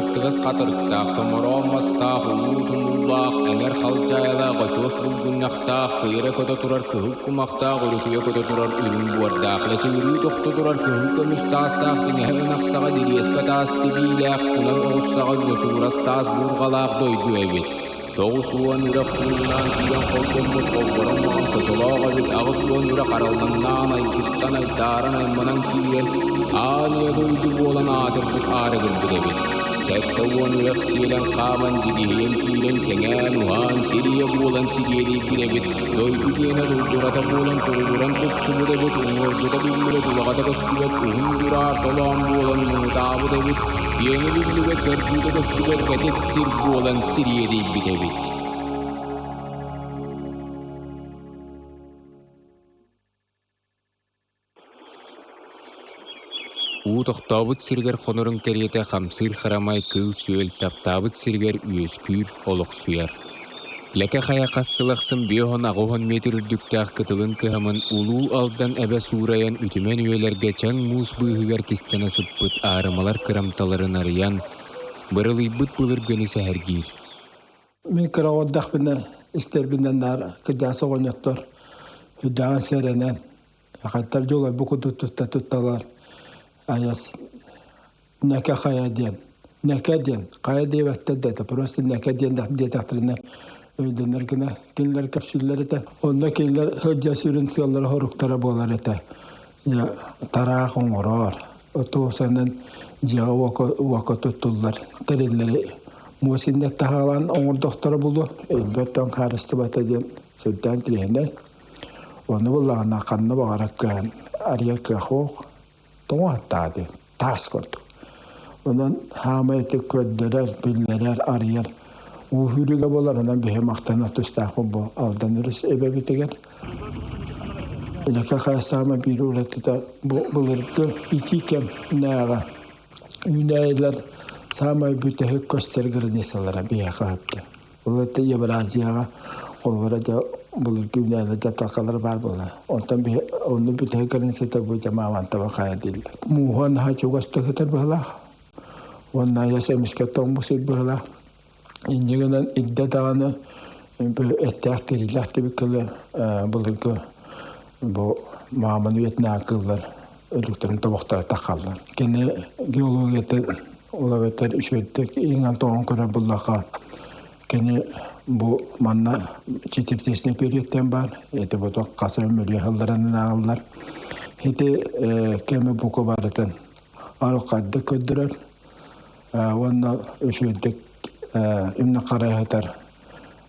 Кыртыгас хатырыктаах, томороон мастаах, улуу тумуллаах, эҥэр халдьаайылаах, очуос булгунньахтаах, кыйыра көтө турар кыһыл кумахтаах, өрүкүйэ көтө турар үрүҥ буордаах, лэчигирии тохто турар кыһыл көмүс таастаах, тиҥэһэ ынах саҕа дириэспэ таас тибиилээх, кунан оҕус саҕа ньочугурас таас буурҕалаах дойду эбит. 90 үрэх куҥнаан киирэн холбоммут холборон маҕан хочолоох эбит 80 үрэх араллаҥнаан айгыстан айдааран айманан киирэн аан ийэ дойду буолан аатырбыт аарыгырбыт эбит. 70 үрэх сиэлэн хааман дьигиһийэн киирэн кэҥээн уһаан сир ийэ буолан сириэдийбит эбит. Дойду диэнэ дулдурата буолан туругуран тупсубут эбит, уҥуоргута биллибэт, улаҕата көстүбэт, уһун дураар толоон буолан муҥутаабыт эбит, киэҥэ биллибэт, кэрдиитэ көстүбэт кэтит сир буолан сириэдийбит эбит. Уу тохтообут сиригэр хонорун кэриэтэ хамсыыр харамай кыыл-сүөл таптаабыт сиригэр үөскүүр, олохсуйар. Лэкэ хайа хас сыл ахсын 58 метр үрдүктээх кытылын кыһамын Улуу Алдан эбэ суурайан үтүмэн үйэлэргэ чаҥ муус быыһыгар кистэнэ сыппыт аарымалар кырамталарын арыйан, бырылыйбыт былыргыны сэһэргиир. Мин кыра оҕордохпуна истэрбинэн наар кырдьаҕас оҕонньоттор үрдээҕин сэрэнэн Хаттар дьолой бу курдук тутта тутталар айас нэкэ хайа диэн нэкэ диэн хайа диэбэттэр да это просто нэкэ диэн диэтэхтэринэ өйдөнөр гына кинилэр кэпсииллэр этэ онно кинилэр сылдьа сүрүн сыаллара хоруктара буолар этэ тараах оҥорор отуосанан дьиэҕэ уокка туттуллар тэриллэри муос иннэ таһаалаан оҥордохторо булуо өлбөт тоҥ хаарыстыбата диэн сүрдээн тириһинэй Ону буллаҕына ханна баҕарар кыһан арыйар кыах суох, тоҥо аттаады, таас курдук. Онон хаамай ити көрдөрөр, биллэрэр, арыйар уу сүүрүгэ буолар, онон биһи махтана тустаахпыт бу Алдан өрүс эбэбитигэр. Лэкэ хайа биир уратыта бу былыргы итии кэм нээҕэ үүнээйилэр саамай бүтэһик көстөр границалара биһиэхэ өптө. Ол это Евразияҕа холобура дьэ былыргы үүнээйилэр дьапталкалар баар буолар. Онтон биһи онну бүтэһик границата бу Дьамаавантаба хайа дииллэр. Мууһа наһаа чугас тыһытар быһылаах. Уонна айас эмискэ тоҥмут сир быһылаах. Инньэ гынан ирдэ даҕаны эттээх тириилээх тибиккэлэ былыргы бу мааман үйэтинээҕи кыыллар өлүктэрин тобохторо таххаллар. Кини геологията ол эбэтэр үчүгэйдик иҥэн тоҕон көрөр буллахха кини бу манна четвертичный периодтан бар это бу хас мөлүйө сылларынан ааҕыллар ити кэми бука барытын арылхайдык көрдөрөр уонна үчүгэйдик имнэ харайһытар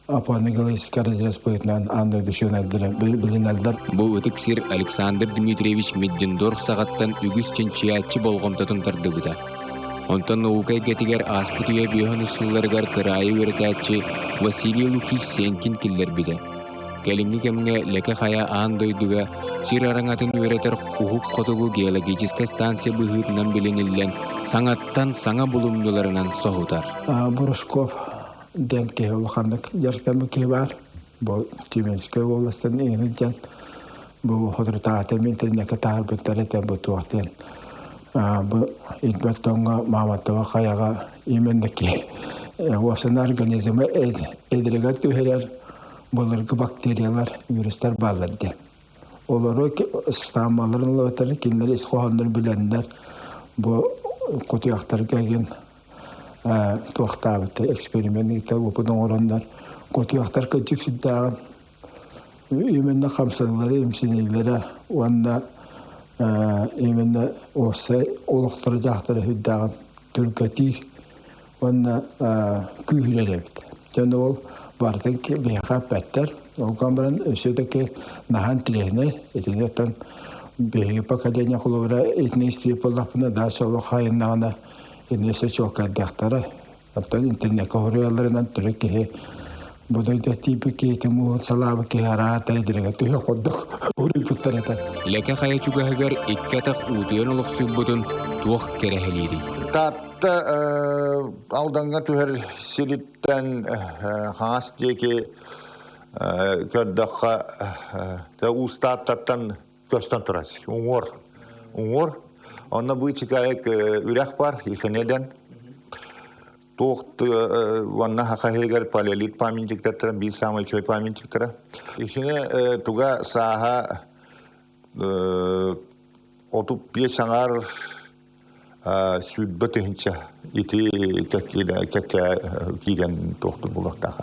Апонигалический разрез быһыытынан аан дойду чүөнэллэрэ билинэллэр. Бу ытык сир Александр Дмитриевич Миддендорф саҕаттан үгүс чинчийээччи болҕомтотун тардыбыта. Онтон наука эйгэтигэр ааспыт үйэ бүөһүн сылларыгар кыраайы үөрэтээччи Василий Лукич Сенкин киллэрбитэ. Кэлиҥҥи кэмҥэ Лэкэ Хайа аан дойдуга сир араҥатын үөрэтэр Уһук Хотугу геологическай станция быһыытынан билиниллэн, саҥаттан саҥа булумньуларынан соһутар. Бурушков диэн киһи улаханнык дьарыктаммыт киһи баар. Бу Тюменскай уолластан иһин диэн бу соторутааҕыта интернеккэ таһаарбыттар этэ бу туох диэн бу ирбэт тоҥҥо Мамонтова хайаҕа именно киһи уопсана организмы эдиригэр түһэрэр былыргы бактериялар, вирустар бааллар диэн. Олору штаммаларын ылыбыттар, кинилэр ис хоһооннорун билэннэр бу кутуйахтарга игин туохтаабыт эксперимент ыыта опыт оҥороннор кутуйахтар кырдьык сүрдээҕин именно хамсаныылара имсэниилэрэ уонна именно уопсай олохторо дьаһахтара сүрдээҕин түргэтиир уонна күүһүрэр эбит. Дьон ол барытын биһиэхэ эппэттэр. Ол гынан баран все-таки наһаа интэриэһинэй. Итини оттон биһиги поколение холобура итини истиир буоллахпына дальше олох хайыннаҕына Иннесе чуолкайдахтара. Оттон интернеккэ хоруйалларынан төрүт киһи бу дойду тиийбит киһи мууһун салаабыт киһи араата эдиригэ түһэ курдук уруйбуттар этэ. Лэкэ хайа чугаһыгар икки атах уутуйан олохсуйбутун туох кэрэһэлиирий? Таатта Алдаҥҥа түһэр сириттэн хаҥас диэки көрдөххө Уус Тааттаттан көстөн турар. Уҥуор. Уҥуор. Онно быычыкаайык үрэх бар, Ихинеден. Туох уонна хахаһыгар палеолит памятниктара биир самый үчүгэй памятниктара. Ишине туга сааһа 35 аҥаар 20 тыһыынча ити кэккэ киирэн туохтур булуохтаах.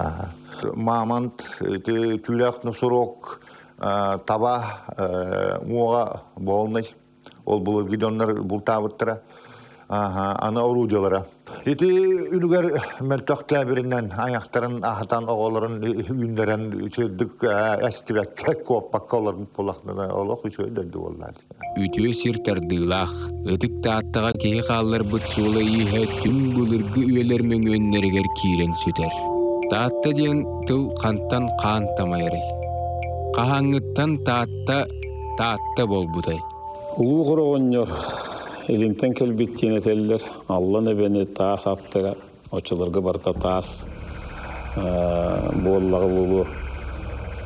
Мамонт ити түүлээх носорог таба уоҕа буолнай Ол былыргы дьоннор бултаабыттара. Аны орудиялара. Ити үлүгэр мөлтөх тээбиринэн айахтарын аһатан оҕолорун үүннэрэн үчүгдүк эстибэккэ, куоппакка олорбут буоллахтарына олох үчүгэй дойду буоллаа. Үтүө сир тардыылаах, ытык Тааттаҕа киһи хаалларбыт суола-ииһэ түҥ былыргы үйэлэр мөҥүөннэригэр киирэн сүтэр. Таатта диэн тыл хантан хаан тамайарый? Хаһааҥҥыттан Таатта Таатта буолбутай? Улуу Хороҕонньор илинтэн кэлбит диэн этэллэр. Аллан эбэни таас аттара, оччолорго барыта таас буоллаҕа буолуо.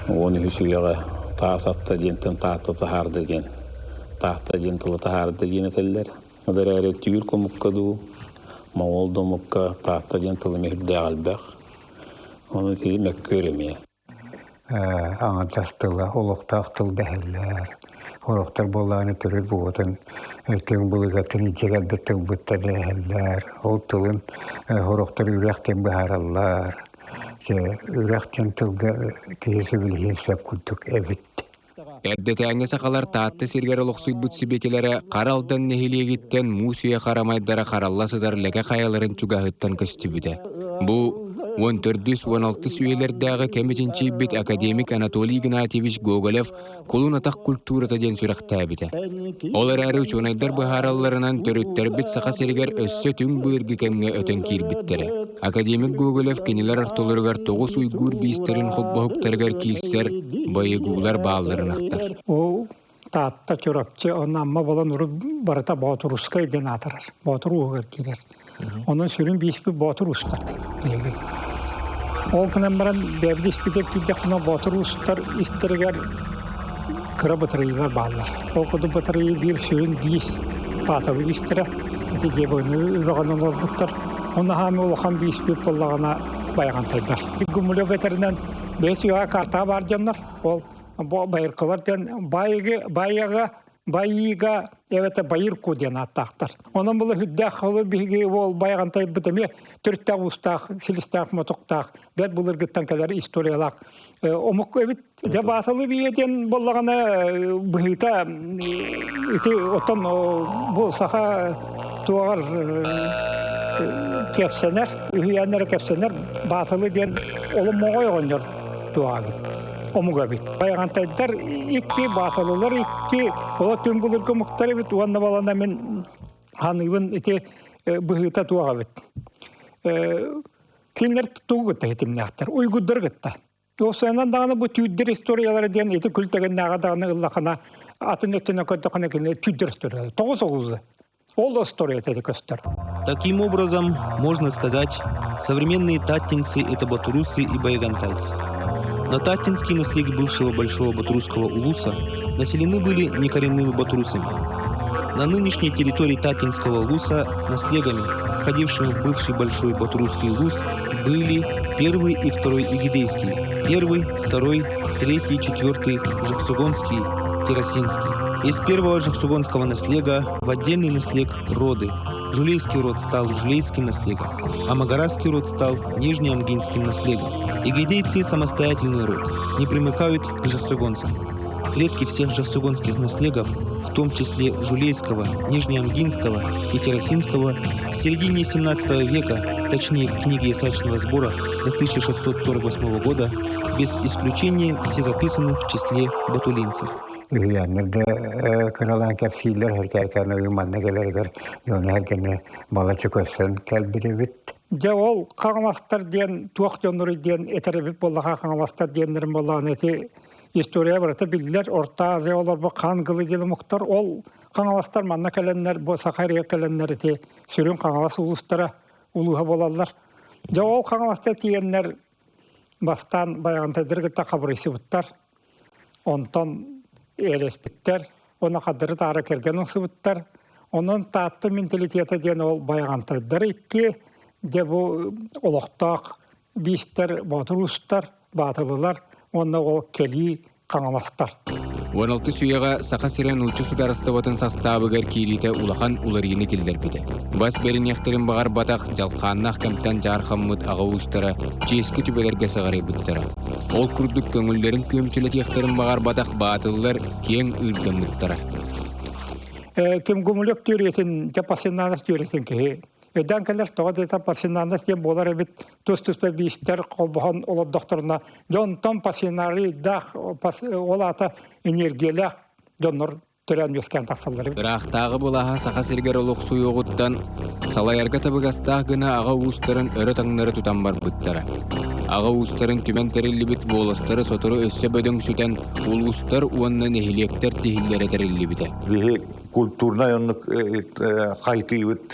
13 үйэҕэ таас атта диэнтэн Таатта таһаарда диэн, Таатта диэн тылы таһаарда диэн этэллэр. Ол эрээри түүр омукка дуу, моҥол да омукка Таатта диэн тыл эмиэ үрдээх элбэх. Ону ити мөккүөр эмиэ. Аҥардас тыла олохтоох тыл дэһэллэр. Сорохтор буоллаҕына төрүт буотун түҥ былыргаттан илдьэ кэлбит тылбыт да дэһэллэр. Ол тылын сорохтор үрэх диэн быһаараллар. Дьэ, үрэх диэн тылга киһи сөбүлэһиэн сөп курдук эбит. Эрдэтээҥҥи сахалар Таатта сиригэр олохсуйбут сибикилэрэ Хара Алдан нэһилиэгиттэн муус үйэ харамайдара харалла сытар лэкэ хайаларын чугаһыттан көстүбүтэ. Бу 14-16 үйэлэрдээҕи кэми чинчийбит академик Анатолий Игнатьевич Гоголев кулун атах культурата диэн сүрэхтээбитэ. Ол эрээри учуонайдар быһааралларынан төрүттэрбит Саха сиригэр өссө түҥ былыргы кэмҥэ өтөн киирбиттэрэ. Академик Гоголев кинилэр ортолоругар тоҕус уйгуур биистэрин холбоһуктарыгар киирсэр байыгуулар баалларын ахтар. Ол Таатта, Чурапчы, онно Амма буолан урут барыта Боотурускай диэн аатырар. Боотур ууһугар киирэр. Онон сүрүн бииспит Боотур уустар биһиги. Ол гынан баран бэйэбит испитигэр киирдэхпинэ Боотур уустар истэригэр кыра батарыйыылар бааллар. Ол курдук батарыйыы биир сүрүн биис пааталы биистэрэ. Ити дьиэбэни үрэҕин олорбуттар. Онно хаамыы улахан бииспит буоллаҕына байҕантайдар. Гумулев этэринэн бэйэс үйэҕэ картаҕа баар дьоннор. Ол байыркалар диэн байыгы байыга байыыга эбэтэ байырку диэн ааттаахтар. Онон була үрдээх холу биһиги ол байҕантайбыт эмиэ төрүттээх уустаах, силистээх, мотуктаах, бэрт былыргыттан кэлэр историялаах омук эбит. Дьэ бааталы бие диэн буоллаҕына быһыыта ити оттон бу саха туоҕар кэпсэнэр, үһүйээннэрэ кэпсэнэр бааталы диэн оломмоҕой оҕонньор туоҕабыт омуга эбит. Байаҕантайдар икки, бааталылар икки, ола түн былыргы омуктар эбит уонна балана мин ханыыбын ити быһыыта туох эбит. Кинилэр тугу кытта хитимнээхтэр, уйгурдары кытта. Уопсайынан даҕаны бу түүрдэр историялара диэн ити күл тэгэннээҕэ даҕаны ыллахына атын өттүнэн көрдөххүнэ кини түүрдэр историялара. Тоҕус оҕузы. Ол история көстөр. Таким образом, можно сказать, современные таттинцы – это батурусы и байгантайцы. Но таттинские наслеги бывшего Большого Батурусского улуса населены были некоренными батурусами. На нынешней территории Татинского улуса наслегами, входившими в бывший Большой Батурусский улус, были первый и второй Игидейские, первый, второй, третий, четвертый Жуксугонский, Террасинский. Из первого Жуксугонского наслега в отдельный наслег роды. Жулейский род стал жулейским наслегом, а Магарасский род стал нижнеамгинским наслегом. Игидейцы – самостоятельный род, не примыкают к жахсугонцам. Клетки всех жахсугонских наслегов, в том числе Жулейского, Нижнеамгинского и Террасинского, в середине 17 века, точнее в книге ясачного сбора за 1648 года, без исключения все записаны в числе батулинцев. Үһүйээннэр да кыралаан кэпсииллэр эркээкээн манна кэлэригэр дьону эргэни балачча көрсөн кэлбит эбит. Дьэ ол хаҥаластар диэн туох дьонноруй диэн этэр эбит буоллаха хаҥаластар диэннэрин буоллаҕына ити история барыта биллэр Орто Азия олорбут хаан гылы диэн омуктар ол хаҥаластар манна кэлэннэр бу Саха сиригэр кэлэннэр ити сүрүн Хаҥалас улуустара улууһа буолаллар. Дьэ ол Хаҥаласта тиийэннэр бастаан Байаҕантайдары кытта хабырыйсыбыттар. Онтон элэспиттэр, уонна хардары таара кэргэн ылсыбыттар. Онон Таатта менталитета диэн ол Байаҕантайдар икки, Дьэ бу олохтоох биистэр, боотуруустар, баатылылар уонна ол кэлии хаҥаластар. 16 үйэҕэ Саха сирэ нуучча судаарыстыбатын састаабыгар киириитэ улахан уларыйыыны киллэрбитэ. Бас бэриниэхтэрин баҕарбатах дьалхааннаах кэмтэн дьаархаммыт аҕа уустара чиэски түбэлэргэ сыҕарыйбыттара. Ол курдук көҥүллэрин күөмчүлэтиэхтэрин баҕарбатах баатыллар киэҥ ыырдаммыттара. Ким Гумилев түөрүйэтин, Пасинанов түөрүйэтин киһи Өйдөөн кэлэр тоҕо диэтэ пассионарность диэн буолар эбит тус-туспа биистэр холбоһон олордохторуна дьонтон пассионарийдаах ол аата энергиялээх дьоннор төрөөн үөскээн тахсаллар эбит. Ыраахтааҕы былааһа Саха сиригэр олохсуйуоҕуттан салайарга табыгастаах гына аҕа уустарын өрө таҥнары тутан барбыттара. Аҕа уустарын түмэн тэриллибит буоластары сотору өссө бөдөҥсүтэн улуустар уонна нэһилиэктэр тиһиллэрэ тэриллибитэ. Биһи культурнай оннук хайтыыбыт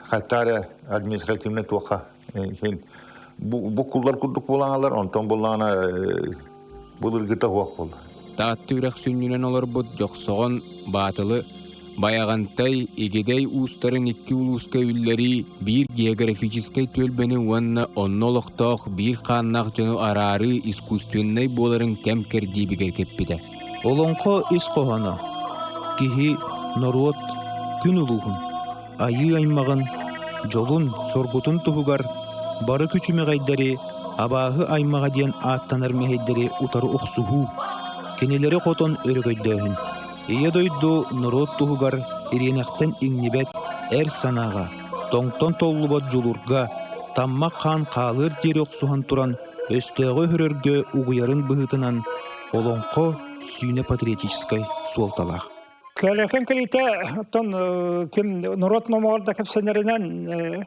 хайтаары административный туохха бу куллар курдук буолаҥалар онтон буллаҕына былыргыта суох буолла. Таатта үрэх сүнньүнэн олорбут Дьохсоҕон, Баатылы, Байаҕантай, Игидэй уустарын икки улууска үллэрии биир географическай түөлбэни уонна онно олохтоох биир хааннаах дьону араарыы искусственнай буоларын кэм кэрдии бигэргэппитэ. Олоҥхо ис хоһооно киһи, норуот, күн улууһун, айыы аймаҕын, дьолун, соргутун туһугар бары күчүмэҕэйдэри абааһы аймаҕа диэн ааттанар мэһэйдэри утары охсуһуу, кинилэри хотон өрөгөйдөөһүн, Ийэ дойду норуот туһугар ириэнэхтэн иҥнибэт эр санааҕа, тоҥтон толлубат дьулуурга, таммах хаан хаалыар диэри охсуһан туран өстөөҕү өһөрөргө угуйарын быһыытынан олоҥхо сүүнэ патриотическай суолталаах. Кэлэкэн кэлиитэ оттон ким норуот номоҕор да кэпсэнэринэн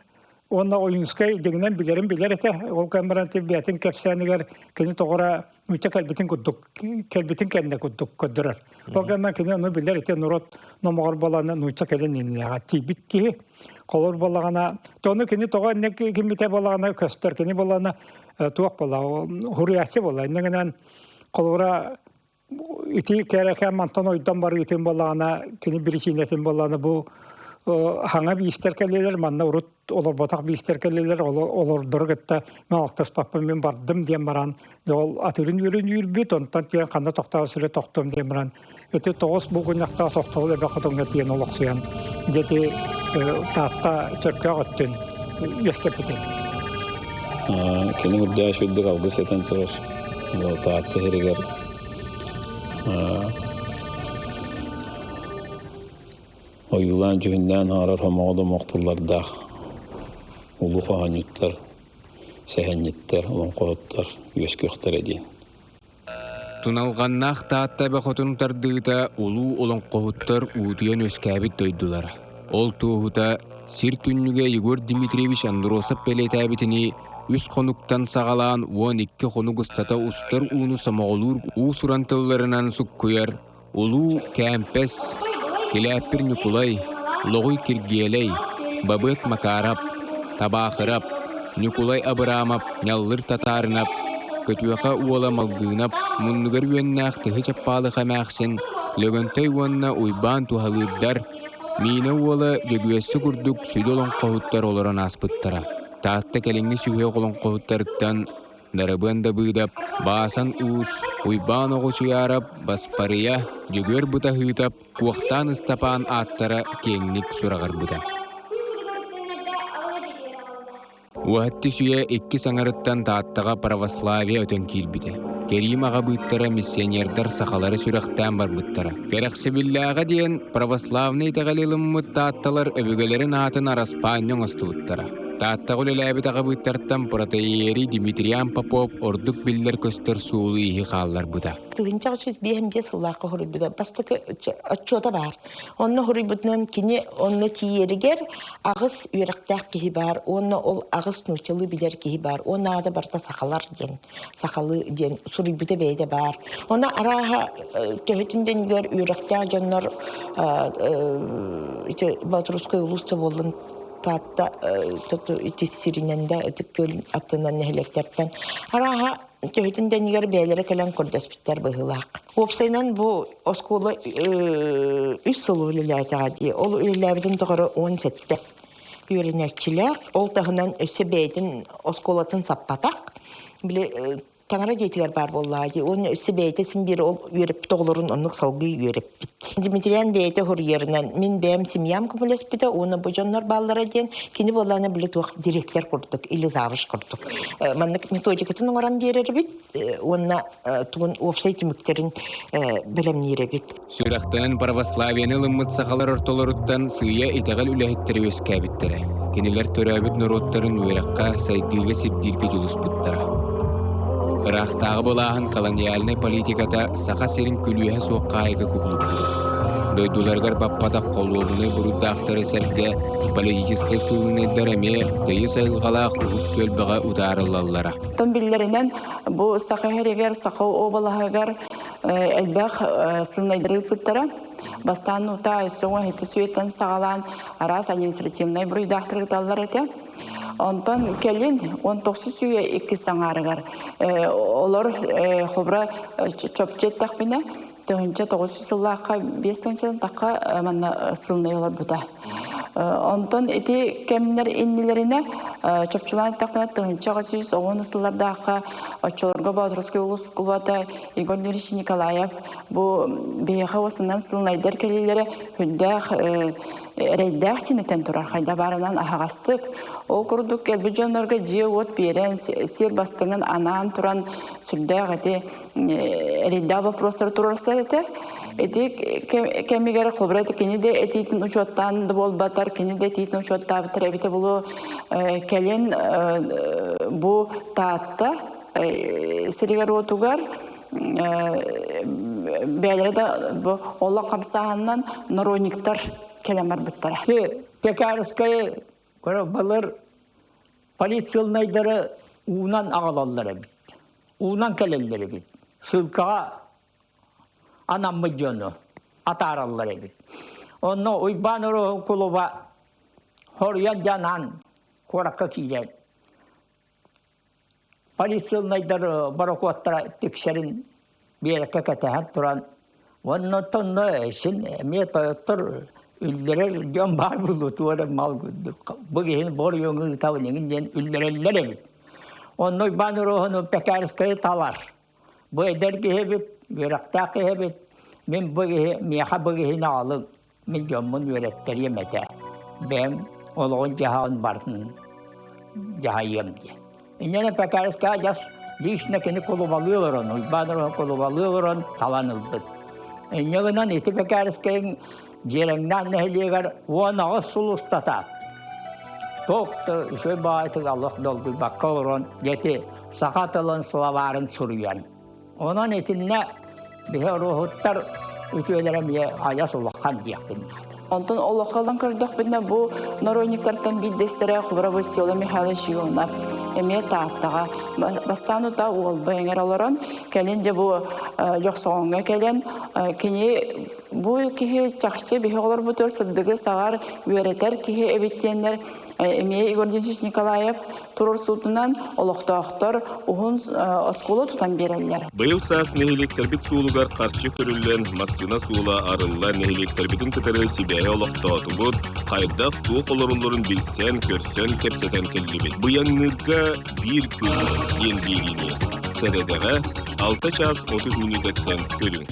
уонна Ойуунскай дьиҥинэн билэрин билэр этэ. Ол кэм баран бэйэтин кэпсээнигэр кини тоҕора нуучча кэлбитин курдук кэлбитин кэннэ курдук көрдөрөр. Ол кэмҥэ кини ону билэр ити норуот номоҕор буолан нуучча кэлин иннинэҕэ тиийбит киһи. Холор буоллаҕына, тону кини тоҕо иннэ киммитэ буоллаҕына көстөр. Кини буоллаҕына туох буолла, хуруйааччы буолла. Иннэ гынан холобура ити кэрэкэ мантан ойдон барыытын буоллаҕына кини биричиинэтин буоллаҕына бу хаҥа биистэр кэллилэр манна урут олорботох биистэр кэллилэр олордору кытта мен алтыспаппын мин бардым диэн баран ол атырын үөрүн үүрбүт онтон тиэн ханна тохтоо сүрэ тохтум диэн баран ити тоҕус булгунньахтаах тохтобул эбэ хотоҥҥо тиэн олохсуйан дьэти таатта чөркөөх өттүн үөскэппитин Кини үрдээх үрдүк алгыс этэн турар. Таатта сиригэр ойуулаан дьүһүннээн аарар хомоҕо домох тыллардаах улуу хоһоонньуттар, сэһэнньиттэр, олоҥхоһуттар үөскүөхтэрэ диэн. Туналҕаннаах Таатта эбэ хотун тардыыта улуу олоҥхоһуттар уутуйан үөскээбит дойдулара. Ол туоһута сир түннүгэ Егор Дмитриевич Андросов бэлиэтээбитинии үс хонуктан саҕалаан 12 хонук устата устар ууну сомоҕолуур уус-уран тылларынан суккуйар Улуу Кээмпэс, Килээппир Ньукулай, Лоҕуй Киргиэлэй, Бабыат Макаарап, Табаахырап, Ньукулай Абыраамап, Ньаллыр Татаарынап, Көтүөхэ уола Малгыынап, муннугар үөннээх Тыһы Чаппаалых эмээхсин, Лөгөнтөй уонна Уйбаан Туһалыырдар, Миинэ уола Дьөгүөссэ курдук сүдү олоҥхоһуттар олорон ааспыттара. Таатта кэлиҥҥи сүһүөх олоҥхоһуттарыттан Дарыбыан Дабыыдап, Баасан Уус, Уйбаан Оҕучуйаарап, Баспарыйа, Дьөгүөр Бытаһыытап, Куохтаан Ыстапаан ааттара киэҥник сураҕырбыта. Уһатты сүүйэ икки саҥарыттан Тааттаҕа православие өтөн киирбитэ. Кэриим аҕабыыттара миссионердар сахалары сүрэхтээн барбыттара. Кэрэхсэбиллээҕэ диэн православнай итэҕэли ылыммыт таатталар өбүгэлэрин аатын араспаанньа оҥостубуттара. Тааттаҕа үлэлээбит аҕабыыттартан протоиерий Дмитриан Попов ордук биллэр-көстөр суолу-ииһи хаалларбыта. Тыһыынча 505 сыллаахха хоруйбута. Бастакы отчуота баар. Онно хоруйбутунан кини онно тиийэригэр аҕыс үөрэхтээх киһи баар уонна ол аҕыс нууччалыы билэр киһи баар. Уонна аата барыта сахалар диэн, сахалыы диэн суруйбута бэйэтэ баар. Онно арааһа төһөтүн дэнигэр үөрэхтээх дьоннор ити Боотурускай улуус да буоллун Таатта ити сиринэн да Ытык Күөл аттынан нэһилиэктэртэн арааһа төһөтүн дэнигэр бэйэлэрэ кэлэн көрдөспүттэр быһыылаах. Уопсайынан бу оскуола үс сыл үлэлээтэҕэ дии. Ол үлэлээбитин тухары 17. үөрэнээччилээх. Ол таһынан өссө бэйэтин оскуолатын саппатах. Били таҥара дьиэтигэр баар буоллаҕа дии. Уонна өссө бэйэтэ син биир ол үөрэппит оҕолорун оннук салгыы үөрэппит. Дмитриан бэйэтэ хоруйарынан мин бэйэм семьям көмөлөспүтэ уонна бу дьоннор бааллара диэн кини буоллаҕына били туох директор курдук или завуч курдук. Маннык методикатын оҥорон биэрэрбит уонна тугун уопсай түмүктэрин бэлэмниир эбит. Сүрэхтэнэн православиены ылыммыт сахалар ортолоруттан сыыйа итэҕэл үлэһиттэрэ үөскээбиттэрэ. Кинилэр төрөөбүт норуоттарын үөрэххэ, сайдыыга сирдииргэ дьулуспуттара. Ыраахтааҕы былааһын колониальнай политиката Саха сирин күлүүһэ суох хаайыга кубулуппута. Дойдуларыгар баппатах холуобунай буруйдаахтары сэргэ политическай сыылынайдар эмиэ тыйыс айылҕалаах уһук түөлбэҕэ утаарыллаллара. Тон биллэринэн бу Саха сиригэр, Саха уобалаһыгар элбэх сылнайдары ыыппыттара. Бастаан утаа өссө уон сүүттэн саҕалаан араас административнай буруйдаахтар ыталлар этэ. Онтон кэлин 19 үйэ иккис саҥаарыгар олор хобра чопчу эттэхпинэ 1900 сыллаахха 5 тахха манна сылнай олорбута. Онтон ити кэмнэр иннилэринэ чопчулаан эттэхпинэ 1910 сыллардаахха оччолорго Боотурускай улус кулубата Егор Юрьевич Николаев бу биһиэхэ уосунан сылнайдар кэлиилэрэ хүндээх эрэйдээх чинэтэн турар хайда баарынан аһаҕастык ол курдук кэлбит дьоннорго дьиэ-уот биэрэн сир бастыҥын анаан туран сүрдээх ити эрэйдээх вопростары туруорсар этэ. Ити кэмигэр холобура кини да этиитин учуоттаан да буолбатар, кини да этиитин учуоттаабыттар эбитэ булу кэлин бу Таатта сиригэр-уотугар бэйэлэрэ да бу олох хамсааһынынан народниктар кэлэн барбыттара. Пекарскай былыр полициялнайдары уунан аҕалаллар эбит. Уунан кэлэллэр эбит. Ссылкаҕа анаммыт дьону атаараллар эбит. Онно Уйбаан Оруоһун кулуба хоруйан дьанаан куоракка киирэн полициялнайдар борокуоттара тиксэрин биэрэккэ кэтэһэн туран уонна онно син эмиэ тойоттор үллэрэр дьон баар буолуо мал бу киһини бор йоҥу ыытабын эҥин диэн үллэрэллэр эбит. Онно Уйбаан Оруоһуну Пекарскайы талар. Бу эдэр киһи эбит, үөрэхтээх киһи эбит. Мин бу киһи, миэхэ бу киһини аҕалыҥ. Мин дьоммун үөрэттэриэм этэ. Бэйэм олоҕун-дьаһаҕын барытын дьаһайыам диэн. Инньэ Пекарская дьас лично кини кулубалыы олорон, Уйбаан Оруоһун кулубалыы олорон талан ылбыт. Инньэ гынан ити Пекарскайын Дьиэрэҥнээх нэһилиэгэр 18 сыл устата туох да үчүгэй баҕайытык аллах долгуйбакка олорон дьэти саха тылын словарын суруйан. Онон итиннэ биһи оруоһуттар үтүөлэрэ эмиэ айас улахан диэхпин наада. Онтон олоххо ылан көрдөхпүнэ бу народниктартан биирдэстэрэ Хубра Василий Михайлович Ионов эмиэ Тааттаҕа бастаан утаа уолба эҥэр олорон кэлин дьэ бу Дьохсоҕоҥҥо кэлэн кини бу киһи чахчы биһи оҕолорбутугар сырдыгы саҕар үөрэтэр киһи эбит диэннэр эмиэ Егор Дмитриевич Николаев туруорсуутунан олохтоохтор уһун оскуола тутан биэрэллэр. Быйыл саас нэһилиэктэрбит суолугар харчы көрүллэн, массыына суола арыллан нэһилиэктэрбитин кытары сибээһи олохтоотубут, хайдах туох олороллорун билсэн, көрсөн, кэпсэтэн кэллибит. Быйаҥныырга биир күн диэн биэриини сэрэдэҕэ 6 чаас 30 мүнүүтэттэн көрүҥ.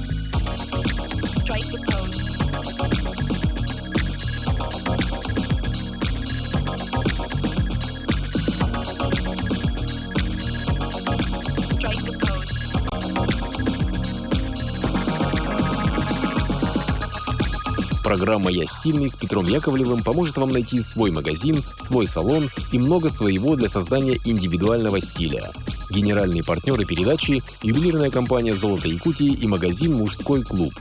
Программа «Я стильный» с Петром Яковлевым поможет вам найти свой магазин, свой салон и много своего для создания индивидуального стиля. Генеральные партнеры передачи – ювелирная компания «Золото Якутии» и магазин «Мужской клуб».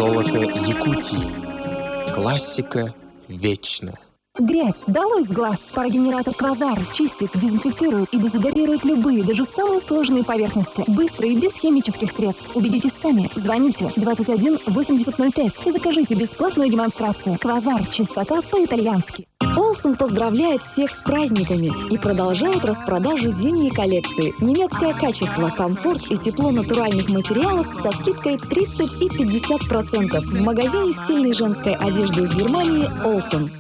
Золото Якутии. Классика вечна. Грязь долой с глаз! Парогенератор «Квазар» чистит, дезинфицирует и дезодорирует любые, даже самые сложные поверхности. Быстро и без химических средств. Убедитесь сами. Звоните 21 8005 и закажите бесплатную демонстрацию. «Квазар» – чистота по-итальянски. Олсен поздравляет всех с праздниками и продолжает распродажу зимней коллекции. Немецкое качество, комфорт и тепло натуральных материалов со скидкой 30 и 50% в магазине стильной женской одежды из Германии «Олсен».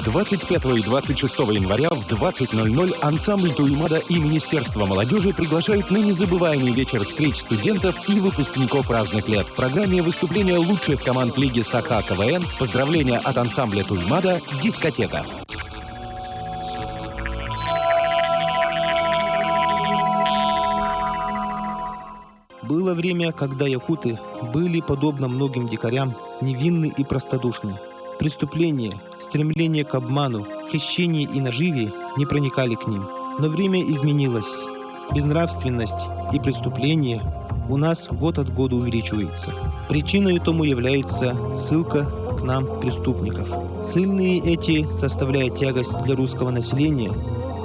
25 и 26 января в 20.00 ансамбль Туймада и Министерство молодежи приглашают на незабываемый вечер встреч студентов и выпускников разных лет. В программе выступления лучших команд Лиги Саха КВН, поздравления от ансамбля Туймада, дискотека. Было время, когда якуты были, подобно многим дикарям, невинны и простодушны. Преступления, стремление к обману, хищение и наживе не проникали к ним. Но время изменилось. Безнравственность и преступления у нас год от года увеличиваются. Причиной тому является ссылка к нам преступников. Ссыльные эти, составляя тягость для русского населения,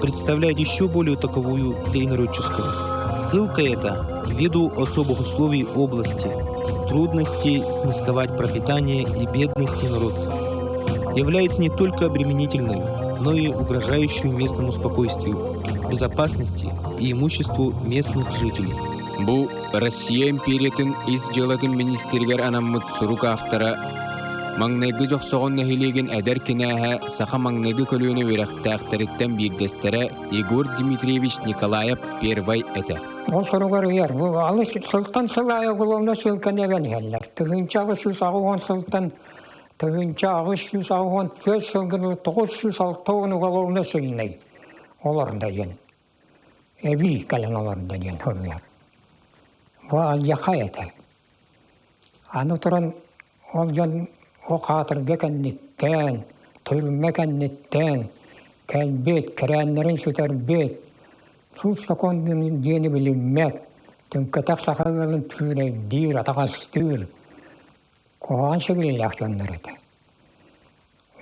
представляют еще более таковую для инородческого. Ссылка эта, ввиду особых условий области, трудностей снисковать пропитание и бедности народцев, является не только обременительной, но и угрожающей местному спокойствию, безопасности и имуществу местных жителей. Бу Россия империятын ис дьыалатын министригэр анаммыт сурук автора маҥнайгы Дьохсоҕон нэһилиэгин эдэр кинээһэ саха маҥнайгы көлүөнэ үөрэхтээхтэриттэн биирдэстэрэ Егор Дмитриевич Николаев первай этэ. Ол суругар ыйар. Бу алыс сылтан сыл аайы уголовно ссылканы эбэн иһэллэр. 1880 сылтан 1884 сылгын 960 уголовно ссыльный олордо диэн. Эбии кэлэн олордо диэн суруйар. Бу алдьархай этэ. Аны туран ол дьон ол хаатырга кэнниттэн, түрмэ кэнниттэн кэлбит, кэрээннэрин сүтэрбит, суут сокуон диэни билиммэт, түҥкэтэх саха ыалын түүрэйдиир, атаҕастыыр куһаҕан сигилилээх дьоннор этэ.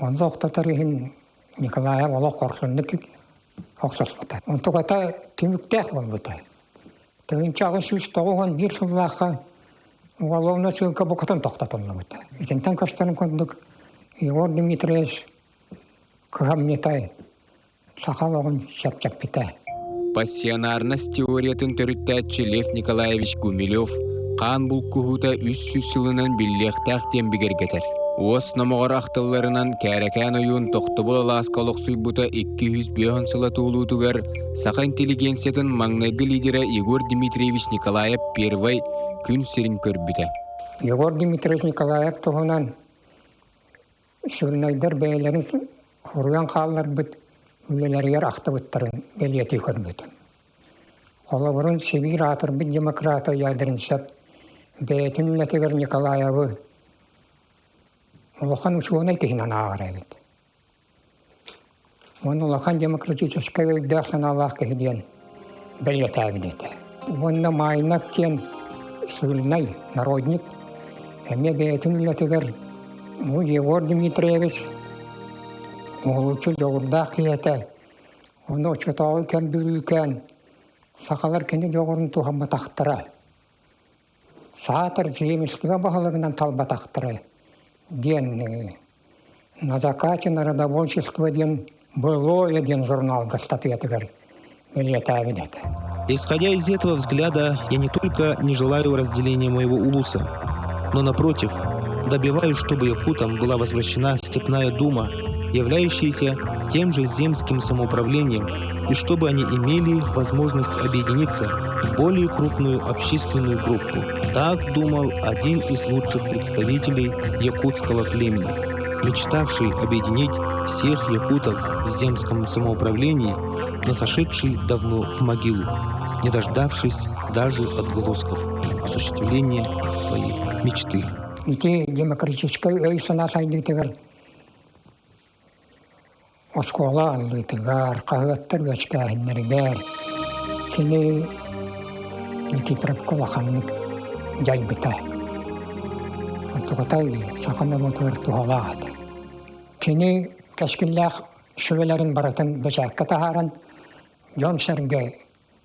Онно охтотор иһин Николаев олох хорсуннук охсуспута. Онтуката түмүктээх буолбута. 1891 сыллаахха уголовнай ссылка букатын тохтотуллубута. Итинтэн көстөрүн курдук Егор Дмитриевич кыһамньытай саха олоҕун чэпчэппитэ. Пассионарность теориятын төрүттээччи Лев Николаевич Гумилев хаан булкуһуута 300 сылынан биллиэхтээх диэн бигэргэтэр. Уос номоҕор ахтылларынан Кээрэкээн ойуун тохтобул алааска олохсуйбута 205 сыла туолуутугар саха интеллигенциятын маҥнайгы лидерэ Егор Дмитриевич Николаев первай күн сирин көрбүтэ. Егор Дмитриевич Николаев туһунан Сырнайдар бэйэлэрин хоруйан хаалларбыт үлэлэригэр ахтыбыттарын бэлиэтии көрбүтүм. Холобурун Сибиир аатырбыт демократа Ядринцев бэйэтин үлэтигэр Николаевы улахан учуонай киһинэн ааҕар эбит. Уонна улахан демократическай өйдөөх-санаалаах киһи диэн бэлиэтээбит этэ. Уонна Майнак диэн сыыльнай народник эмиэ бэйэтин үлэтигэр бу Егор Дмитриевич уһулуччу дьоҕурдаах киһи этэ. Ону оччотооҕу кэм бүрүүкээн сахалар кини дьоҕурун туһамматахтара. Саатар земскигэ баһылыгынан талбатахтара диэн На закате народовольчество диэн «Былое» диэн журналга статуятыгар бэлиэтээбит этэ. Исходя из этого взгляда, я не только не желаю разделения моего улуса, но, напротив, добиваюсь, чтобы якутам была возвращена Степная дума, являющаяся тем же земским самоуправлением, и чтобы они имели возможность объединиться в более крупную общественную группу. Так думал один из лучших представителей якутского племени, мечтавший объединить всех якутов в земском самоуправлении, но сошедший давно в могилу, не дождавшись даже отголосков осуществления своей мечты. Ити демократическай өй-санаа сайдыытыгар оскуола аллыытыгар, хаһыаттар үөскээһиннэригэр кини Никифоровка улаханнык дьайбыта. Онтукатай саха норуотугар туһалаах этэ. Кини кэскиллээх сүбэлэрин барытын бэчээккэ таһааран дьон-сэргэ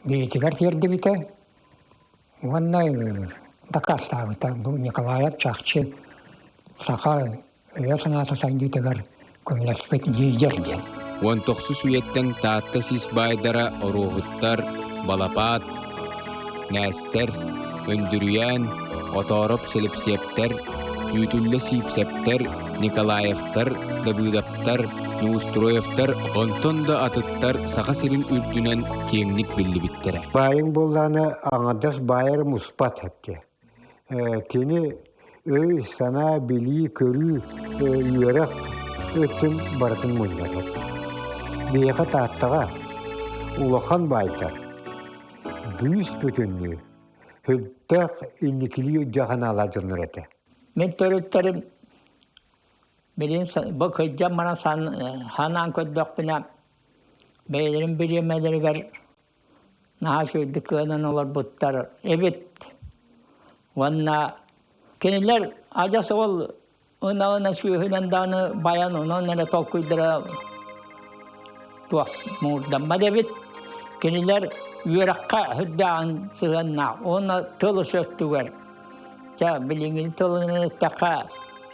биһитигэр тиэрдибитэ уонна дакаастаабыта бу Николаев чахчы саха өйө-санаата сайдыытыгар көмөлөспүт лидер диэн. Уон тохсус үйэттэн Таатта сис баайдара Оруоһуттар, Балапаат, Нээстэр, Өндүрүйээн, Отоороп Силипсиэптэр, Күүтүллэ Сиипсэптэр, Николаевтар, Дабыыдаптар, Неустроевтар, онтон да атыттар Саха сирин үрдүнэн киэҥник биллибиттэрэ. Баайыҥ буоллаҕына аҥардас баайар муспат эптэ. Кини өй-санаа, билии-көрүү, үөрэх өттүн барытын мунньар эбит. Биһиэхэ Тааттаҕа улахан баайдар бүүс бүтүннүү сүрдээх инникилии өйдөөх санаалаах дьоннор этэ. Мин төрүттэрим билин бу кырдьан баран санаан көрдөхпүнэ бэйэлэрин бириэмэлэригэр наһаа үчүгэйдик кыанан олорбуттар эбит. Уонна кинилэр адьас ол ынаҕына сүөһүнэн даҕаны байан онон эрэ толкуйдара туох муҥурдаммат эбит. Кинилэр үөрэххэ сүрдээҕин сыһыаннаах уонна тыл өттүгэр чэ билиҥҥи тылынан эттэххэ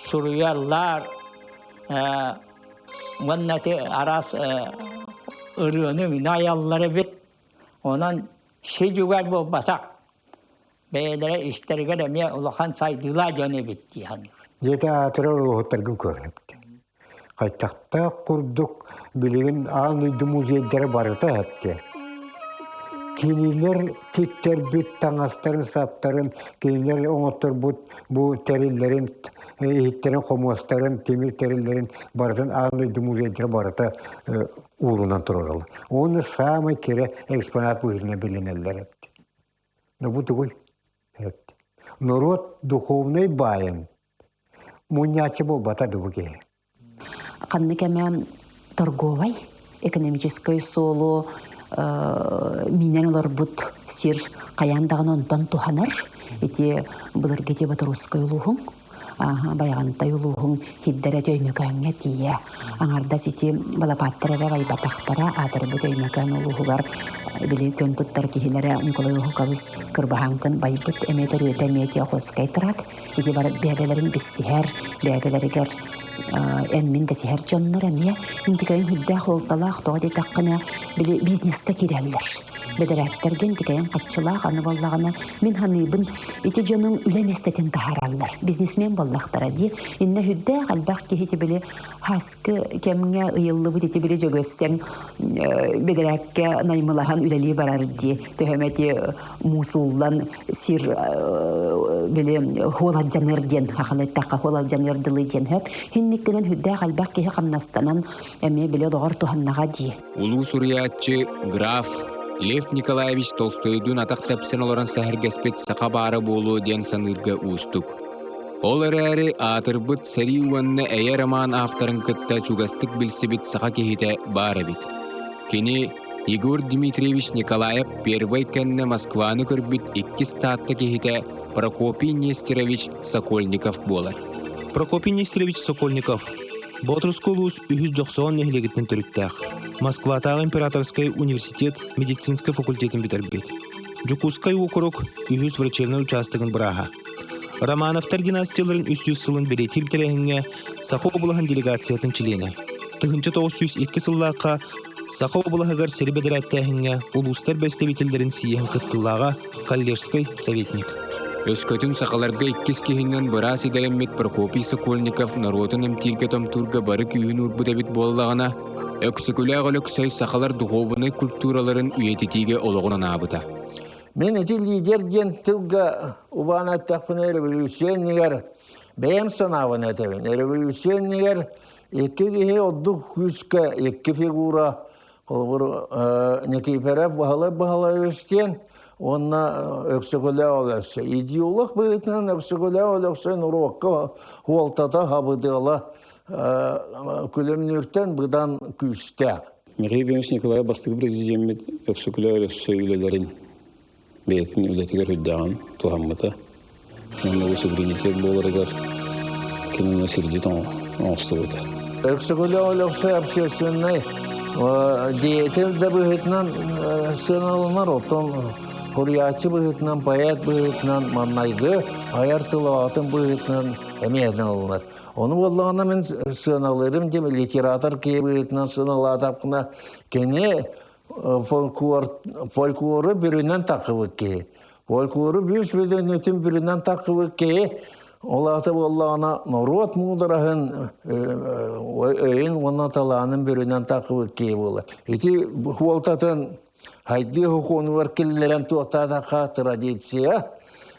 суруйаллар уонна ити араас ырыаны үҥүнэ айаллар эбит. Онон си-дьүгэр буолбатах. Бэйэлэрэ истэригэр эмиэ улахан сайдыылаах дьон эбит дии саныыбын. Дьиэтэ аатырар уруһуттаргын көрөбүт. Хайтахтаах курдук билигин аан дойду музейдара барыта эптэ. Кинилэр тиктэрбит таҥастарын-саптарын, кинилэр оҥотторбут бу тэриллэрин, иһиттэрин, хомуостарын, тимир тэриллэрин барытын аан дойду музейдара барыта уурунан турараллар. Уонна саамай кэрэ экспонат быһыытынан билинэллэр эбит. Но бу тугуй? Норуот духовнай баайын мунньааччы буолбата дуу киһи. Ханнык эмэ торговай экономическай суолу минэн олорбут сир хайаан даҕаны онтон туһанар. Ити былыргы ити Батурускай улууһуҥ Байаҕантай улууһуҥ хиддэрэ Өймөкөөҥҥө тиийэ. Аҥардас ити балапааттар эрэ байбатахтара аатырбыт Өймөкөөн улууһугар били күөн туттар киһилэрэ Николай Уһукабыс Кырбаһааҥкын байбыт эмиэ төрүөтэ эмиэ Охотскай трак ити бар бэйэлэрин билсиһэр бэйэлэригэр эн мин дэсиһэр дьоннор эмиэ интикэйин үрдээх уолталаах тоҕо диэтэххинэ били бизнеска киирэллэр бэдэрээттэргэ интикэйин хаччылаах аны буоллаҕына мин ханыыбын ити дьонуҥ үлэ миэстэтин таһаараллар бизнесмен буоллахтара дии иннэ үрдээх элбэх киһи ити били хаскы кэмҥэ ыйыллыбыт ити били дьөгөссөҥ бэдэрээккэ наймылаһан үлэлии барар дии төһөмө ити муусуллан сир били хуол алдьаныар диэн хахал эттэххэ хуол алдьаныар дылы диэн хөп хинниккинэн хүрдээх элбэх киһи хамнастанан эмиэ били олоҕор туһаннаҕа дии. Улуу суруйааччы граф Лев Николаевич Толстойдуун атах тэпсэн олорон сэһэргэспит саха баара буолуо диэн саныырга уустук. Ол эрээри аатырбыт сэрии уонна эйэ роман авторын кытта чугастык билсибит саха киһитэ баар эбит. Кини Егор Дмитриевич Николаев первый кэннэ Москваны көрбүт иккис Таатта киһитэ Прокопий Нестерович Сокольников буолар. Прокопий Нестерович Сокольников Боотурускай улуус үһүс Дьохсоҕон нэһилиэгиттэн төрүттээх. Москватааҕы императорскай университет медицинскэй факультетын бүтэрбит. Дьокуускай уокурук үһүс врачебнай учаастагын бырааһа. Романовтар династияларын 300 сылын бэлиэтиир тэрээһиҥҥэ Саха облаһын делегациятын чилиэнэ. 1902 сыллаахха Саха облаһыгар сири бэдэрээттээһиҥҥэ улуустар бэстэбиитэллэрин сийиэһин кыттыылааҕа коллежскай советник. Өскөтүн сахаларга иккис киһинэн быраас идэлэммит Прокопий Сокольников норуотун эмтииргэ-томтуурга бары күүһүн уурбут эбит буоллаҕына, Өксөкүлээх Өлөксөй сахалар духуобунай культураларын үйэтитиигэ олоҕун анаабыта. Мин ити лидер диэн тылга убаан эттэхпинэ революция иннигэр бэйэм санаабын этэбин. Революция иннигэр икки киһи ордук күүскэ икки фигура холобур Никифоров Баһылай Баһылаевич диэн уонна Өксөкүлээх Өлөксөй. Идеолог быһыытынан Өксөкүлээх Өлөксөй норуокка хуолтата хабыдыала күлүмнүүртэн быдан күүстээх. Михаил Ефимович Николаев бастакы президеммит Өксөкүлээх Өлөксөй үлэлэрин бэйэтин үлэтигэр үрдээҕин туһаммыта. Уонна бу суверенитет буоларыгар кинини сирдьит оҥостубута. Өксөкөлөөх Өлөксөй общественнай деятель да быһыытынан сыаналанар, оттон суруйааччы быһыытынан, поэт быһыытынан, маннайгы айар тыл аҕатын быһыытынан эмиэ ылынар. Ону буоллаҕына мин сыаналыырым диэн литератор киһи быһыытынан сыаналаатахпына, кини фольклор, фольклору бүрүнэн таххыбыт киһи. Фольклору бүүс бүтүннүүтүн бүрүнэн таххыбыт киһи ол аата буоллаҕына норуот муудараһын өйүн уонна талаанын бүрүнэн таххыбыт киһи буолар. Ити хуолтатын хайдыы хокуонугар киллэрэн туохтаатахха традиция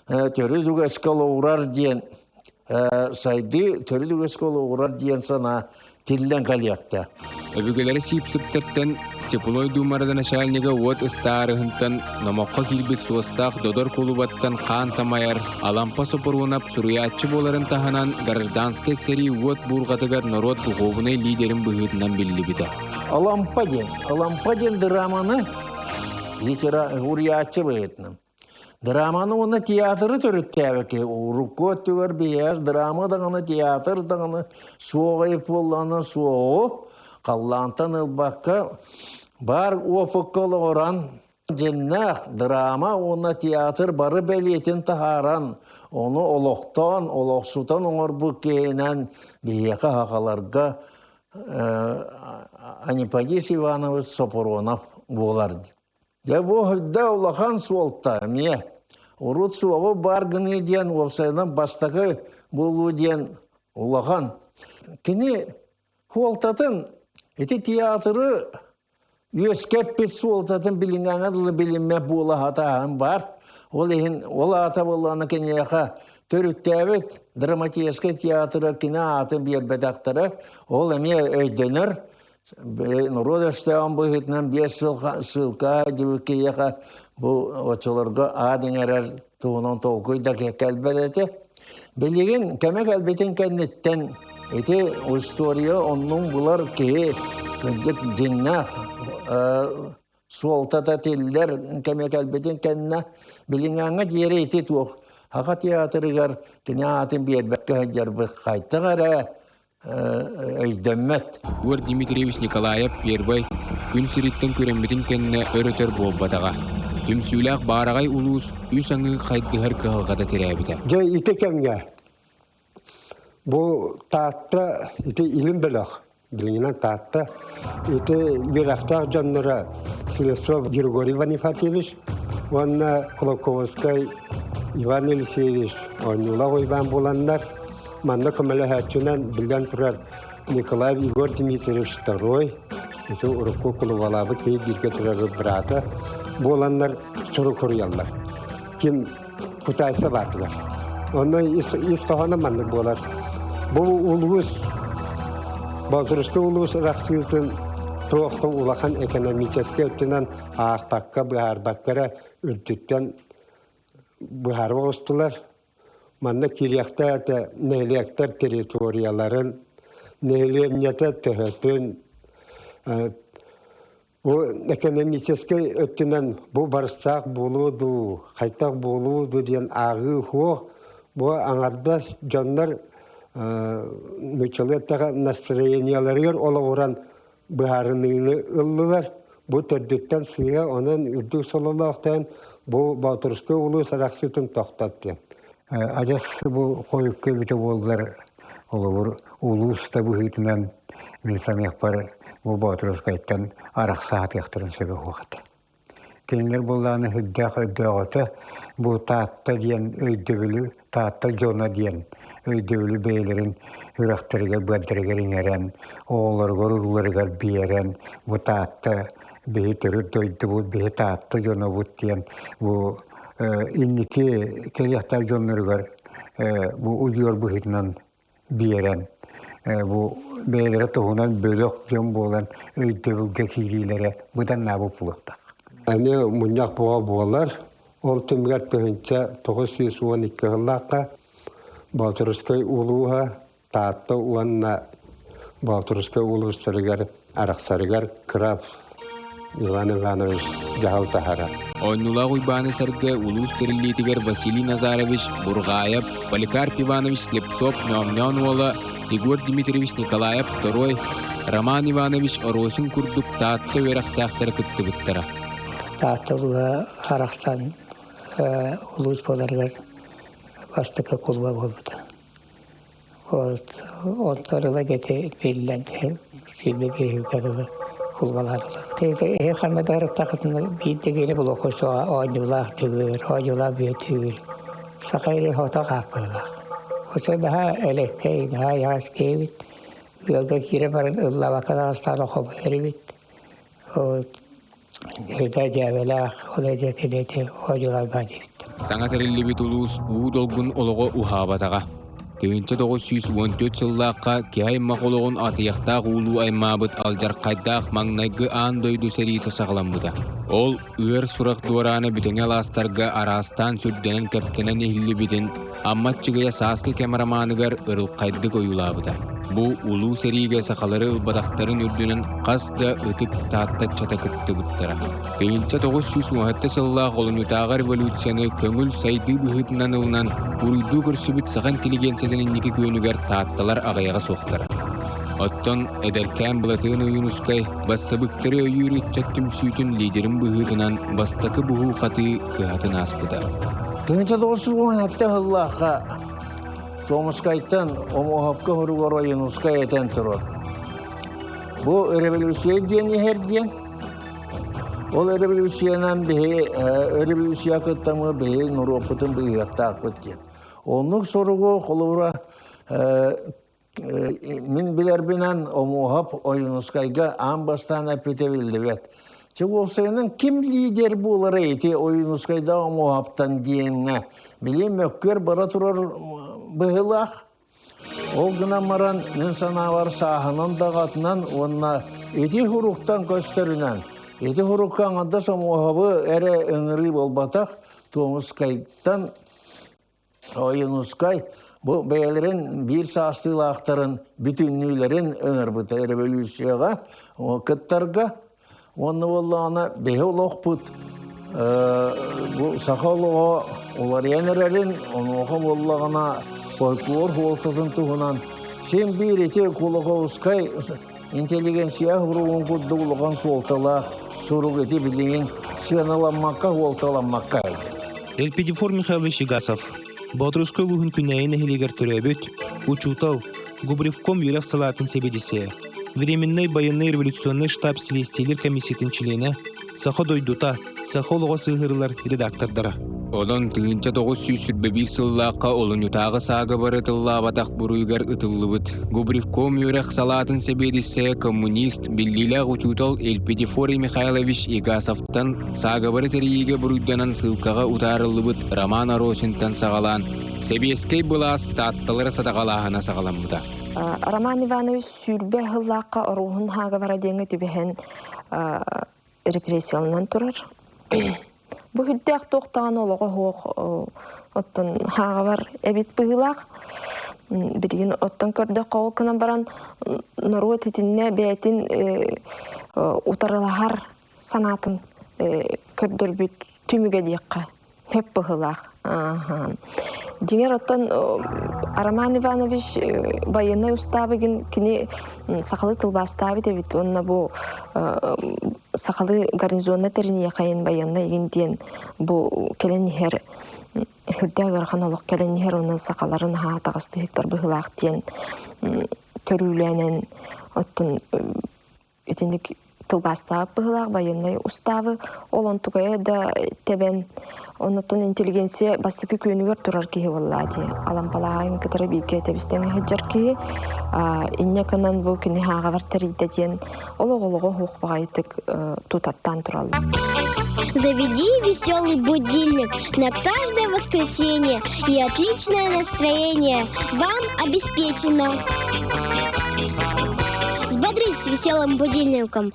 төрүт үгэскэ олоҕурар диэн сайдыы төрүт үгэскэ олоҕурар диэн санаа тиллэн кэлиэхтэ. Өбүгэлэри Сиипсиптэртэн Степной Дума начальнига уот ыстаарыһынтан номоххо киирбит суостаах Додор кулубаттан хаан тамайар Алампа Сопоруонап суруйааччы буоларын таһынан гражданскай сэрии уот буурҕатыгар норуот духуобунай лидерин быһыытынан биллибитэ. Алампа диэн, Алампа диэн драманы литера уруйааччы быһыытынан Драманы уонна театры төрүттээбэккэ урукку өттүгэр биһиэхэ драма даҕаны, театр даҕаны суоҕай буоллаҕына суоҕу халлаантан ылбакка баар опыкка олоҕуран дьиннээх драма уонна театр бары бэлиэтин таһааран, ону олохтоон, олохсутан оҥорбут киһинэн биһиэхэ сахаларга Аниподис Иванович Сопронов буолар. Дьэ бу да улахан суолта эмиэ. Урут суоҕу баар гыныы диэн уопсайынан бастакы буолуу диэн улахан. Кини суолтатын ити театры үөскэппит суолтатын билиҥҥээҥҥэ дылы билиммэт буола сатааһын баар. Ол иһин ол аата буоллаҕына киниэхэ төрүттээбит драматическай театра кини аатын биэрбэтэхтэрэ. Ол эмиэ өйдөнөр. Норуот өстөөҕүн быһыытынан биэс сылка дьыбыккиэхэ бу оччолорго аат иҥэрэр туһунан толкуй да кэлбэт этэ. Билигин кэмэ кэлбитин кэнниттэн ити история оннун булар киһи кырдьык дьиҥнээх суолтата тиллэр кэмэ кэлбитин кэннэ билиҥҥээҥҥэ диэри ити туох Саха театрыгар кини аатын биэрбэккэ сылдьарбыт хайтах эрэ өйдөммөт. Егор Дмитриевич Николаев первый күн сириттэн күрэммитин кэннэ өр-өтөр буолбатаҕа. Түмсүүлээх баараҕай улуус үс аҥыы хайдыһар кыһалҕата тирээбитэ. Дьэ ити кэмҥэ бу Таатта ити илин бөлөх билигинэн Таатта ити үөрэхтээх дьонноро Слесов Григорий Ванифатьевич уонна Кулаковскай Иван Елисеевич оонньуулаах уйбаан буоланнар Манна көмөлөһөөччүнэн биллэн турар Николай Егор Дмитриевич Второй, ити урукку кулубалаабыт киһи бииргэ төрөөбүт быраата буоланнар сурук суруйаллар. Ким кутайса баатылар. Онно ис хоһооно маннык буолар. Бу улуус Боотуруску улуус арахсыытын туох да улахан экономическай өттүнэн аахпакка, быһаарбакка эрэ үрдүттэн быһаарба оҕустулар. Манна киириэхтээх этэ нэһилиэктэр территорияларын, нэһилиэнньэтэ төһөтүн, бу экономическай өттүнэн бу барыстаах буолуо дуу, хайдах буолуо дуу диэн ааҕыы суох. Бу аҥардас дьоннор нууччалыы эттэххэ настроениеларыгар олоҕуран быһаарыныыны ыллылар. Бу төрдүттэн сыыһа, онон үрдүк сололоохтоон бу Боотурускай улуус арахсыытын тохтот диэн. Адьас бу хойукка эбитэ буоллар, холобур, улуус да быһыытынан мин саныахпар бу Боотурускайтан арахса сатыахтарын сөбө суох этэ. Кинилэр буоллаҕына сүрдээх өйдөөҕүтэ бу Таатта диэн өйдөбүлү, Таатта дьоно диэн өйдөбүлү бэйэлэрин үрэхтэригэр, быардарыгар иҥэрэн, оҕолоругар, урууларыгар биэрэн, бу Таатта биһи төрүт дойдубут, биһи Таатта дьонобут диэн бу инники кэлиэхтээх дьонноругар бу удьуор быһыытынан биэрэн бу бэйэлэрэ туһунан бөлөх дьон буолан өйдөбүлгэ киириилэрэ быданнаабыт буолуохтаах. Эмиэ мунньах буола буолар. Ол түмүгэр 1912 сыллаахха Боотурускай улууһа Таатта уонна Боотурускай улуустарыгар арахсарыгар кыра Иван Иванович дьаһал таһара. Оонньуулаах Уйбааны сэргэ улуус тэриллиитигэр Василий Назарович Бурҕаайап, Поликарп Иванович Слепцов Ньоомньоон уола, Егор Дмитриевич Николаев Второй, Роман Иванович Оросин курдук Таатта үөрэхтээхтэрэ кыттыбыттара. Таатта улууһа арахсан улуус буоларыгар бастакы кулуба буолбута. Вот онтон ыла ити биллэн сүүрбэ биир дылы кулубалаан олорбут. Эһи ханна да ырыттахытына биир да киһи булуоххун суоҕа оонньуулаах Дьөгүөр, оонньуулаах Бүөтүр. Саха ири хото хааппыылаах. Очо наһаа элэккэй, наһаа айаҕас киһибит. Ыалга киирэн баран ыллаабакка таҕыстаҕына хомуйар эбит. Вот Үрдэ дьээбэлээх, ол диэки диэки оонньууларбаа диэбит. Саҥа тэриллибит улуус уу долгун олоҕо уһаабатаҕа. 1914 сыллаахха киһи аймах олоҕун атыйахтаах уулуу аймаабыт алдьархайдаах маҥнайгы аан дойду сэриитэ саҕаламмыта. Ол ыар сурах дуораана бүтэҥи алаастарга араастаан сүрдэнэн-кэптэнэн иһиллибитин Амма Аччыгыйа сааскы кэм романыгар ырылхайдык ойуулаабыта. Бу улуу сэриигэ сахалары ылбатахтарын үрдүнэн хас да ытык тааттаччата кыттыбыттара. 1917 сыллаах олунньутааҕы революцияны көҥүл сайдыы быһыытынан ылынан, уруйдуу көрсүбүт саха интеллигенциятын инники күөнүгэр таатталар аҕыйаҕа суохтара. Оттон эдэркээн Былатыан Ойуунускай бассабыктары өйүүр ыччат түмсүүтүн лидерин быһыытынан бастакы буһуу-хатыы кыһатын ааспыта. 1917 сыллаахха Томскайтан Омоһопко хоругар Ойуунускай этэн турар. Бу революция диэн иһэр диэн. Ол революциянан биһи революция кыттамы биһи норуоппутун быыһыахтаахпыт диэн. Оннук соругу холобура Мин билэрбинэн Омуоһап Ойуунускайга аан бастаан эппитэ биллибэт. Чэ уопсайынан ким лидер буолара ити Ойуунускайдаах Омуоһаптан диэҥҥэ били мөккүөр бара турар быһыылаах. Ол гынан баран мин санаабар сааһынан даҕатынан уонна ити хуруктан көстөрүнэн ити хурукка аҥардас Омуоһабы эрэ ыҥырыы буолбатах Туомускайтан Ойуунускай бу бэйэлэрин биир саастыылаахтарын бүтүннүүлэрин ыҥырбыта революцияҕа кыттарга уонна буоллаҕына биһи олохпут бу саха олоҕо уларыйан эрэрин онуоха буоллаҕына фольклор суолтатын туһунан син биир ити Кулаковскай интеллигенция суругун курдук улахан суолталаах сурук ити билигин сыаналаммакка суолталаммакка Элпидифор Михайлович Игасов, Боотурускай улууһун Күнээйи нэһилиэгэр төрөөбүт, учуутал, Губревком үөрэх салаатын сэбиэдиссэйэ, Временнай байыаннай революционнай штаб силиэстийэлиир комиссиятын чилиэнэ, Саха дойдута, Саха олоҕо сыһыарылар редактордара. Онон 1921 сыллаахха олунньутааҕы саагыбары тыллаабатах буруйугар ытыллыбыт Губревком үөрэх салаатын сэбиэдиссэйэ коммунист, биллиилээх учуутал Эльпидифорий Михайлович Егасовтан саагыбары тэрийиигэ буруйданан сыылкаҕа утаарыллыбыт Роман Оросинтан саҕалаан, сэбиэскэй былаас Таатталары садаҕалааһына саҕаламмыта. Роман Иванович сүүрбэ сыллаахха Оруоһун Саагыбара диэҥҥэ түбэһэн репрессияланан турар. Бу үрдээх туох даҕаны олоҕо суох оттон хааҕабар эбит быһыылаах. Билигин оттон көрдөххө ол гынан баран норуот итиннэ бэйэтин утарылаһар санаатын көрдөрбүт түмүгэ диэххэ Хөп быһыылаах. Дьиҥэр оттон Роман Иванович байыаннай устаабыгын кини сахалыы тылбаастаабыт эбит уонна бу сахалыы гарнизонна тэриниэхэйин байыаннай игин диэн бу кэлэн иһэр үрдээх ыарахан олох кэлэн иһэр уонна сахаларын аһаа таҕыстыһыктар быһыылаах диэн көрүүлэнэн оттон итинник тылбаастаабыт быһыылаах байыаннай устаабы ол онтукайа да тэбэн оннуттан интеллигенция бастакы күөнүгэр турар киһи буоллаа дии алампалааҕын кытары бииргэ тэбистэҥэ сылдьар киһи инньэ гынан бу кини хааҕабар тэрийдэ диэн олох олоҕо суох баҕайытык тутаттаан тураллар. Заведи веселый будильник на каждое воскресенье и отличное настроение вам обеспечено. Взбодрись веселым будильником.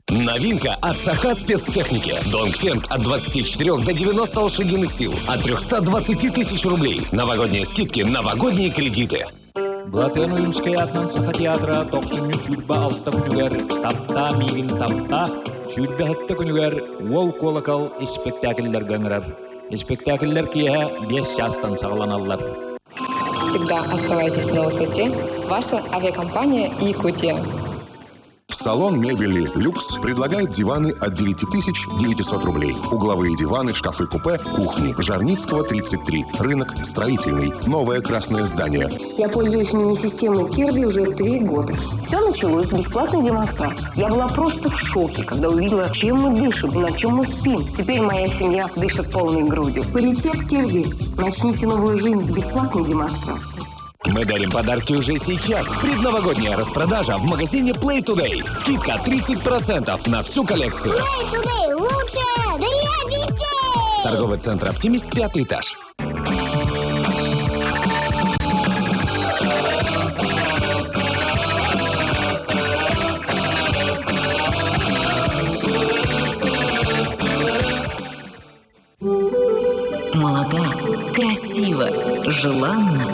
На Новинка от Саха спецтехники. Донгфенг от 24 до 90 лошадиных сил. От 320 тысяч рублей. Новогодние скидки, новогодние кредиты. Былатыан Ойуунскай аатынан Саха театра тохсунньу 26 күнүгэр «Таптаа миигин таптаа», 27 күнүгэр «Уол куолакал» испэктээкиллэргэ ыҥырар. Испэктээкиллэр киэһэ 5 чаастан саҕаланаллар. Всегда оставайтесь на высоте. Ваша авиакомпания «Якутия». Салон мебели «Люкс» предлагает диваны от 9900 рублей. Угловые диваны, шкафы-купе, кухни. Жарницкого, 33. Рынок строительный. Новое красное здание. Я пользуюсь мини-системой Кирби уже три года. Все началось с бесплатной демонстрации. Я была просто в шоке, когда увидела, чем мы дышим и на чем мы спим. Теперь моя семья дышит полной грудью. Паритет Кирби. Начните новую жизнь с бесплатной демонстрации. Мы дарим подарки уже сейчас. Предновогодняя распродажа в магазине Play Today. Скидка 30% на всю коллекцию. Play Today лучше для детей! Торговый центр «Оптимист», пятый этаж. Молода, красива, желанна.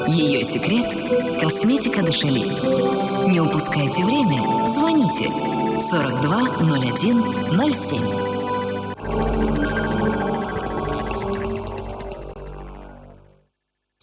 Ее секрет – косметика Дошели. Не упускайте время. Звоните 42 01 07.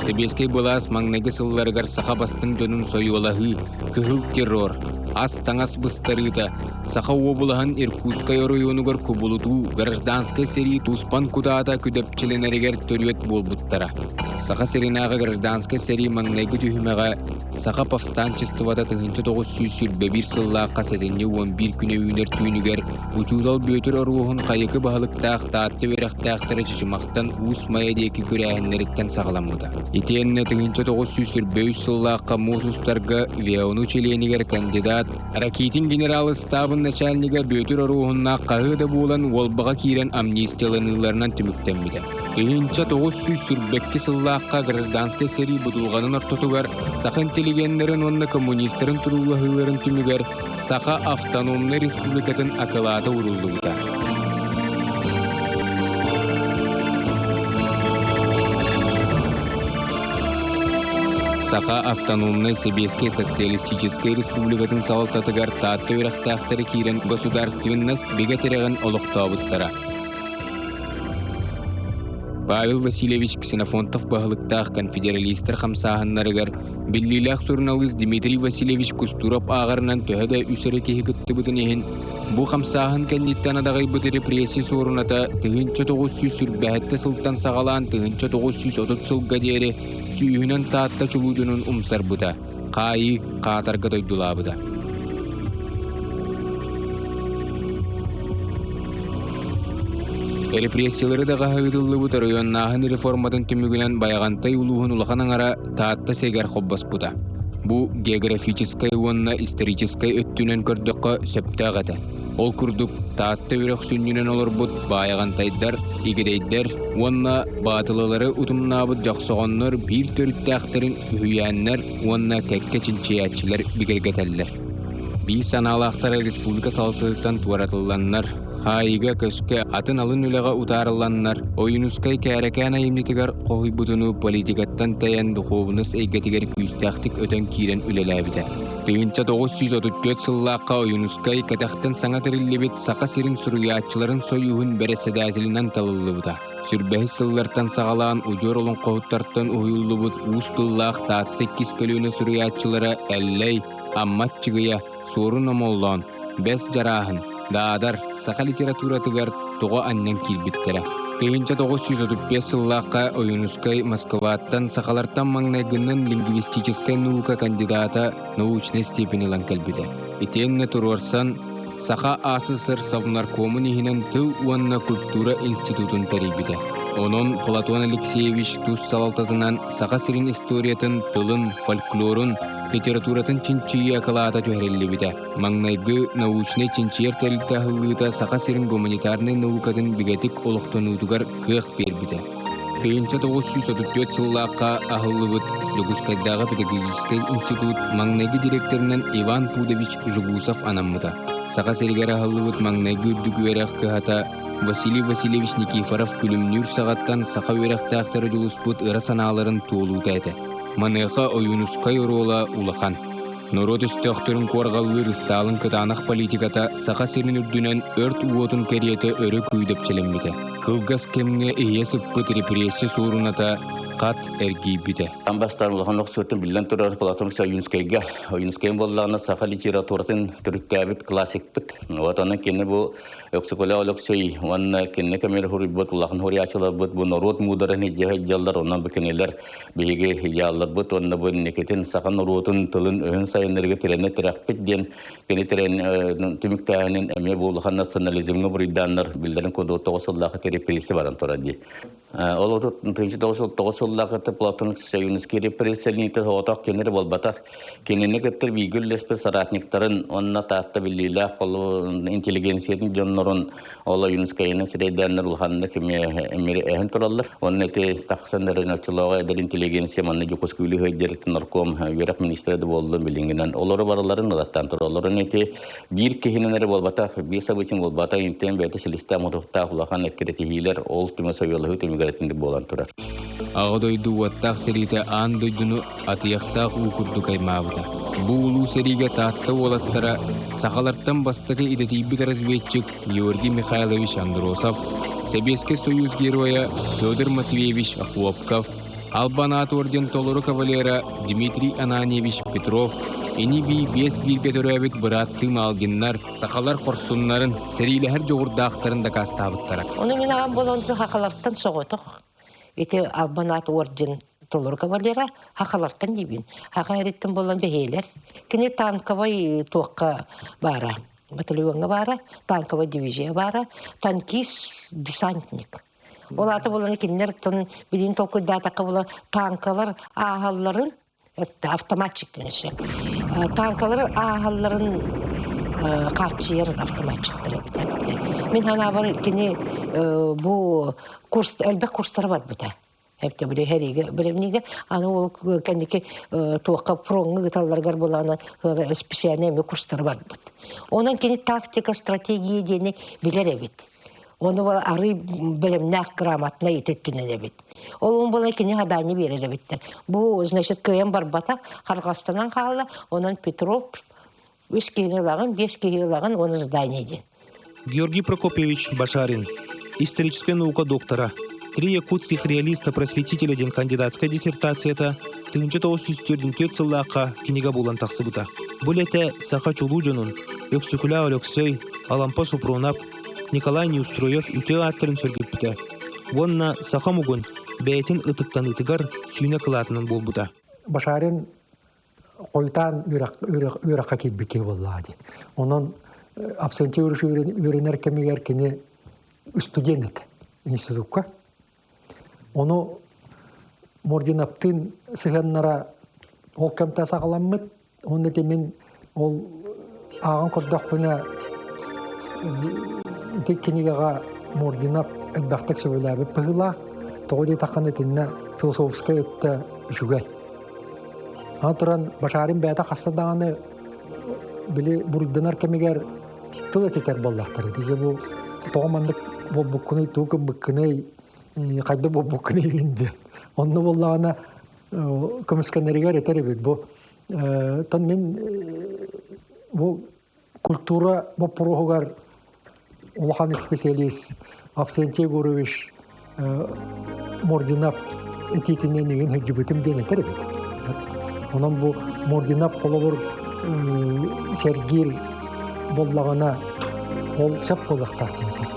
Сэбиэскэй былаас маҥнайгы сылларыгар саха бастыҥ дьонун сойуолаһыы, кыһыл террор, ас-таҥас быстарыыта, Саха уобулаһын Иркутскай оройуонугар кубулутуу гражданскай сэрии туспан кутаата күдэпчилэнэригэр төрүөт буолбуттара. Саха сиринээҕи гражданскай сэрии маҥнайгы түһүмэҕэ Саха повстанчествота 1921 сыллаахха сэтинньи 11 күнэ үүнэр түүнүгэр учуутал Бүөтүр Оруоһун Хайыкы баһылыктаах Таатта үөрэхтээхтэрэ Чычымахтан Уус Майа диэки күрээһиннэриттэн саҕаламмыта. Итиэннэ 1923 сыллаахха муус устарга ВЯОНУ чилиэнигэр кандидат Ракитин генерал ыстаабын начальнига Бүөтүр Оруоһуннаах хаһыы да буолан Уолбаҕа киирэн амнистияланыыларынан түмүктэммитэ. 1922 сыллаахха гражданскай сэрии будулҕанын ортотугар саха интеллигеннэрин уонна коммунистарын туруулаһыыларын түмүгэр Саха автономнай республикатын акылаата ууруллубута. Саха автономнай Сэбиэскэй Социалистическай Республикатын салалтатыгар Таатта үөрэхтээхтэрэ киирэн государственность бигэ тирэҕин олохтообуттара. Павел Васильевич Ксенофонтов баһылыктаах конфедералистар хамсааһыннарыгар биллиилээх суруналыыс Дмитрий Васильевич Кустуров ааҕарынан төһө да үс эрэ киһи кыттыбытын иһин, бу хамсааһын кэнниттэн адаҕыйбыт репрессия суоруната 1927 сылтан саҕалаан 1930 сылга диэри сүүһүнэн Таатта чулуу дьонун умсарбыта, хаайыы хаатарга дойдулаабыта. Репрессиялары даҕаһа ыытыллыбыт оройуоннааһын реформатын түмүгүнэн Байаҕантай улууһун улахан аҥара Таатта сиригэр холбоспута. Бу географическай уонна историческай өттүнэн көрдөххө сөптөөх этэ. Ол курдук, Таатта үрэх сүнньүнэн олорбут баайаҕантайдар, игирэйдэр уонна баатылалары утумнаабыт дьохсоҕоннор биир төрүттээхтэрин үһүйээннэр уонна кэккэ чинчийээччилэр бигэргэтэллэр. Биир санаалаахтара республика салалтатыттан туоратылланнар, хаайыыга көскө атын алын үлэҕэ утаарылланнар, Ойуунускай Кээрэкээн айымньытыгар хоһуйбутунуу политикаттан тэйэн духуобунас эйгэтигэр күүстээхтик өтөн киирэн үлэлээбитэ. 1934 сыллаахха Ойуунускай кэтэхтэн саҥа тэриллибит Саха сирин суруйааччыларын сойууһун бэрэссэдээтэлинэн талыллыбыта. Сүрбэһис сыллартан саҕалаан удьуор олоҥхоһуттартан уһуйуллубут уус тыллаах Таатта иккис көлүөнэ суруйааччылара Эллэй, Амма Аччыгыйа, Суорун Омоллоон, Бэс Дьарааһын, Даадар саха литературатыгар тоҕо анньан киирбиттэрэ. 1935 сыллаахха Ойуунускай Москваттан сахалартан маҥнайгынан лингвистическай наука кандидата научнай степень ылан кэлбитэ. Итиэннэ туруорсан Саха АССР Совнаркомун иһинэн тыл уонна культура институтун тэрийбитэ. Онон Платон Алексеевич тус салалтатынан Саха сирин историятын, тылын, фольклорун, литературатын чинчийии акылаата түһэриллибитэ. Маҥнайгы научнай чинчийэр тэрилтэ аһыллыыта Саха сирин гуманитарнай наукатын бигэтик олохтонуутугар кыах биэрбитэ. 1934 сыллаахха аһыллыбыт Дьокуускайдааҕы педагогическай институт маҥнайгы директорынан Иван Пудович Жугусов анаммыта. Саха сиригэр аһыллыбыт маҥнайгы үрдүк үөрэх кыһата Василий Васильевич Никифоров күлүмнүүр саҕаттан саха үөрэхтээхтэрэ дьулуспут ыра санааларын туолуута этэ. Маныаха Ойуунускай оруола улахан. Норуот өстөөхтөрүн куорҕаллыыр Ыстаалын кытаанах политиката Саха сирин үрдүнэн өрт уотун кэриэтэ өрө күүдэпчилэммитэ. Кылгас кэмҥэ иһийэ сыппыт репрессия суоруната хат эргийбитэ. Амбастар улахан охсуутун биллэн турар Платон Ойуунскайга. Ойуунскай буоллаҕына саха литературатын төрүттээбит классикпыт. Вот онон кини бу Өксөкөлөөх Өлөксөй уонна кинини кэмигэр хуруйбут улахан хуруйааччыларбыт бу норуот муударын илдьэ сылдьаллар. Онон бу кинилэр биһиги идеалларбыт уонна бу инникитин саха норуотун тылын-өһүн сайыннарыыга тирэнэ тирэхпит диэн кини тирэн түмүктээһинин эмиэ бу улахан национализмҥа буруйдааннар биллэрин курдук тоҕус сыллаах репрессия баран турар дии. Ол 1909 сыллаах Платон Союзский репрессия соҕотох кинилэр буолбатах. Кинини кытта бииргэ үллэспит соратниктарын уонна Таатта биллиилээх интеллигенциятын дьоннорун ол Ойуунускайынан сирэйдээннэр улаханнык эмиэ эһэн тураллар. Уонна ити тахсан эрэн оччолооҕу эдэр интеллигенция манна Дьокуускайлыы сылдьар нарком үөрэх министрэ да буоллун билиҥҥинэн олору барыларын ылаттаан туралларын ити Биир киһинэн эрэ буолбатах, биир событием буолбатах, интэн бэйэтэ силистээх мутуктаах улахан эккирэтиһиилэр ол түмэ сойуолаһыы түмүгэр итинник буолан турар. Аҕа дойду уоттаах сэриитэ аан дойдуну атыйахтаах уу курдук аймаабыта. Бу улуу сэриигэ Таатта уолаттара сахалартан бастакы идэтийбит разведчик Георгий Михайлович Андросов, Сэбиэскэй Союз геройа Федор Матвеевич Охлопков, Албан аат орден толору кавалера Дмитрий Ананьевич Петров, ини-бии биэс бииргэ төрөөбүт бырааттыы Малгиннар сахалар хорсуннарын, сэриилэһэр дьоҕурдаахтарын дакаастаабыттара. Ону мин аҕам буолан сахалартан соҕотох ити Албан аат орден толору кавалера хахалартан диибин. Хаха эриттэн буолан бэһиэлэр. Кини танковай туохха баара, батальоҥҥа баара, танковай дивизия баара, танкист десантник. Ол аата буолан кинилэр тон билин толкуйдаатахха була танкалар ааһалларын автоматчиктан өссө танкалар ааһалларын хааччыйар автоматчиктар эбит эбит. Мин санаабар кини бу курс элбэх курстара барбыта. Эбте били хэриге билимниге аны ол кэнники туохха фроҥҥа ыталларыгар булаана специальный эми курстары барбыт. Онон кини тактика стратегия диэни билэр эбит. Ону арый бэлэмнээх грамотно ититтинэн эбит. Ол он була кини хадаанньы биэрэр эбиттэр. Бу, значит, кыайан барбата, харҕастанан хаалла, онон Петров үс киһини ылаҕын, биэс киһи ылаҕын, уонна здание диэн. Георгий Прокопьевич Башарин, историческая наука доктора, три якутских реалиста-просветителя диэн кандидатскай диссертацията 1944 сыллаахха кинигэ буолан тахсыбыта. Бу үлэтэ саха чулуу дьонун Өксөкүлээх Өлөксөй, Алампа Супрунап, Николай Неустроев үтүө ааттарын сөргүппүтэ уонна саха омугун бэйэтин ытыктаныытыгар сүүнэ кылаатынан буолбута. Башарин хойутаан үөрэххэ киирбит киһи буоллаҕа дии. Онон Авсентий үөрэнэр кэмигэр кини студент этэ институкка. Ону Мординаптыын сыһыаннара ол кэмтэн саҕаламмыт. Уонна ити мин ол ааҕан көрдөхпүнэ ити кинигэҕэ Мординап элбэхтик сөбүлээбит быһыылаах. Тоҕо диэтэххинэ итиннэ философскай өттө үчүгэй. Аны туран Башарин бэйэтэ хаста даҕаны били буруйданар кэмигэр тыл этитэр буоллахтара. Биһиги бу тоҕо маннык буолбуккунуй, тугу гыммыккыный, хайдах буолбуккунуй диэн. Онно буоллаҕына көмүскэнэригэр этэр эбит бу тон мин бу культура боппуруоһугар улахан специалист Авсентий Егорович Мординап этиитинэн игин сылдьыбытым диэн этэр эбит. Онон бу Мординап холобур сэргиир буоллаҕына ол сөп буолуохтаах диэн этэр.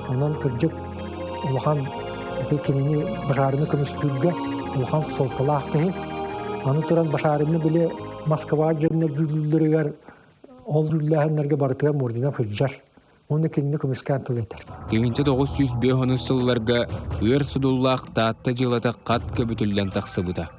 Онон кырдьык улахан ити кинини Башарины көмүскүүргэ улахан суолталаах киһи. Аны туран Башарины били Москва дьоннор дьүүллүүллэригэр ол дьүүллээһиннэргэ барытыгар Мординов сылдьар. Уонна кинини көмүскээн тыл этэр. 1905 сылларга ыар судуллаах Таатта дьыалата хат көбүтүллэн тахсыбыта.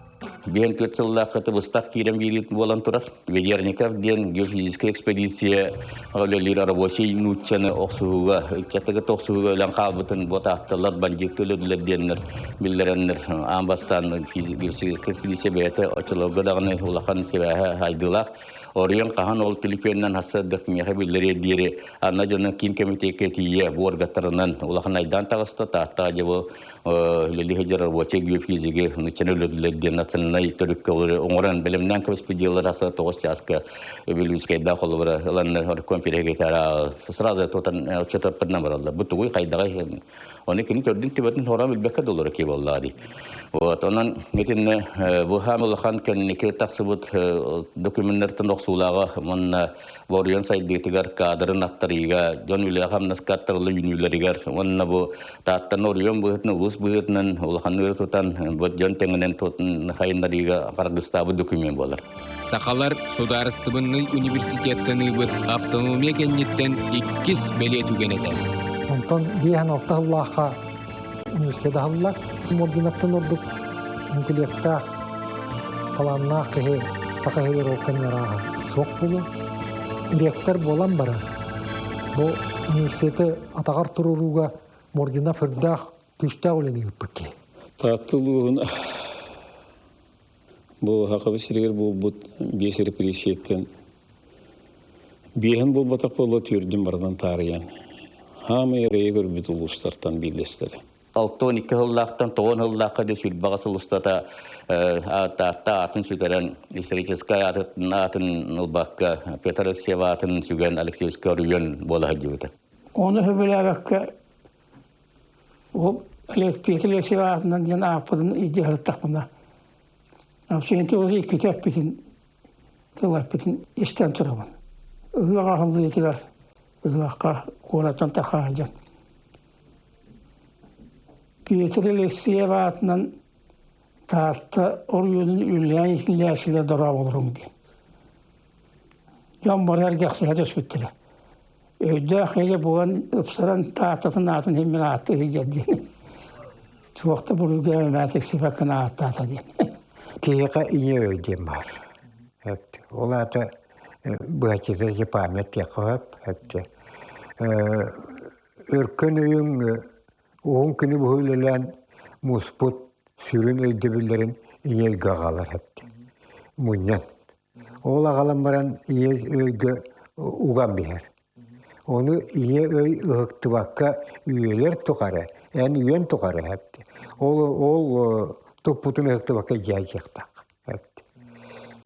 Биэн түөрт сыллаахха быстах киирэн биэрии буолан турар. Ведерников диэн геофизическая экспедиция үлэлиир рабочий нууччаны охсуһууга, ыччаттыгы охсуһууга өлөн хаалбытын бу таатталар бандьыытты өлөдүлэр диэннэр биллэрэннэр аан бастаан геофизическая экспедиция бэйэтэ оччолорго даҕаны улахан сибээһэ хайдыылаах. Оройуон хаһан ол түлүпүөннэн хасыардык миэхэ биллэриэ диэри анна дьоно киин комитекка тиийэ буоргаттарынан улахан айдаан таҕыста. Тааттаҕа дьэ бу үлэлии сылдьар рабочай геофизиги нуччаны өлөрдүлэр диэн национальнай төрүккэ оҥорон бэлэмнээн кэбиспит дьыалар аса тоҕус чааска Бүлүүскэйдээх холобура ыланнар орком перегитара сразу тотан отчетаппытынан бараллар. Бу тугуй хайдаҕай Оны кини төрдүн түбэтин хорон билбэккэ доллара ки боллаа ди. Вот онон итинне бу хаам улахан кэнники тахсыбыт документтартан охсуулааҕа уонна боруйан сайдыытыгар кадрын аттарыыга дьон үлэҕэ хамнаска аттарылла үүнүүлэригэр уонна бу Тааттан оройуон быһыытынан улуус быһыытынан улаханныгы тутан бу дьон тэҥинэн хайыннарыыга харгыстаабыт документ буолар. Сахалар судаарыстыбыннай университеттан ыыбыт автономия кэнниттэн иккис бэлиэ түгэн этэ. Онтон биэһэн алта сыллаахха университет аһыллар. Мординаптан ордук интеллектаах, талааннаах киһи саха иһигэр ол кэмҥэ арааһа суох буолуо. Ректор буолан баран, бу университеты атаҕар туруорууга Мординов үрдээх күүстээх үлэни ыыппыт киһи. Таатта улууһун Бу Хакабы сиригэр буолбут биэс репрессияттан биэһин буолбатах буолла түөрдүн барытын таарыйан хаамай эрэйи көрбүт улуустартан биирдэстэрэ. 62 сыллаахтан 90 сыллаахха диэри сүүрбэҕэ сыл устата Таатта аатын сүтэрэн историческай аатын аатын ылбакка Петр Алексеев аатын сүгэн Алексеевскай оройуон буола сылдьыбыта. Ону сөбүлээбэккэ Ол Петр Алексеев аатынан диэн ааппытын илдьэ сырыттахпына, Авсентий Васильевич иккитэ эппитин, тыл эппитин истэн турабын. Ыһыах аһыллыытыгар ыһыахха куораттан тахха сылдьан Петр Алексеев аатынан Таатта оройуонун үлэлээн иитиллээччилэр дорооболоруҥ диэн. Дьон бары эргэхсиһэ түспүттэрэ. Өйдөөх киһи буолан ыпсаран тааттатын аатын иһин ааттыы сылдьар диэн. Туох да буруйга эмээтик сибэккин ааттаата диэн. Киһиэхэ ийэ өй диэн баар. Ол аата быһаччыта же память диэххэ сөп. Өркөн өйүҥ уһун күнү быһа үлэлээн муспут сүрүн өйдөбүллэрин ийэ өйгө аҕалар Мунньан. Ол аҕалан баран ийэ өйгө уган биһэр. Ону ийэ өй ыһыктыбакка үйэлэр тухары, эн үйэн тухары эпти. Ол ол туппутун ыһыктыбакка дьиэхтаах.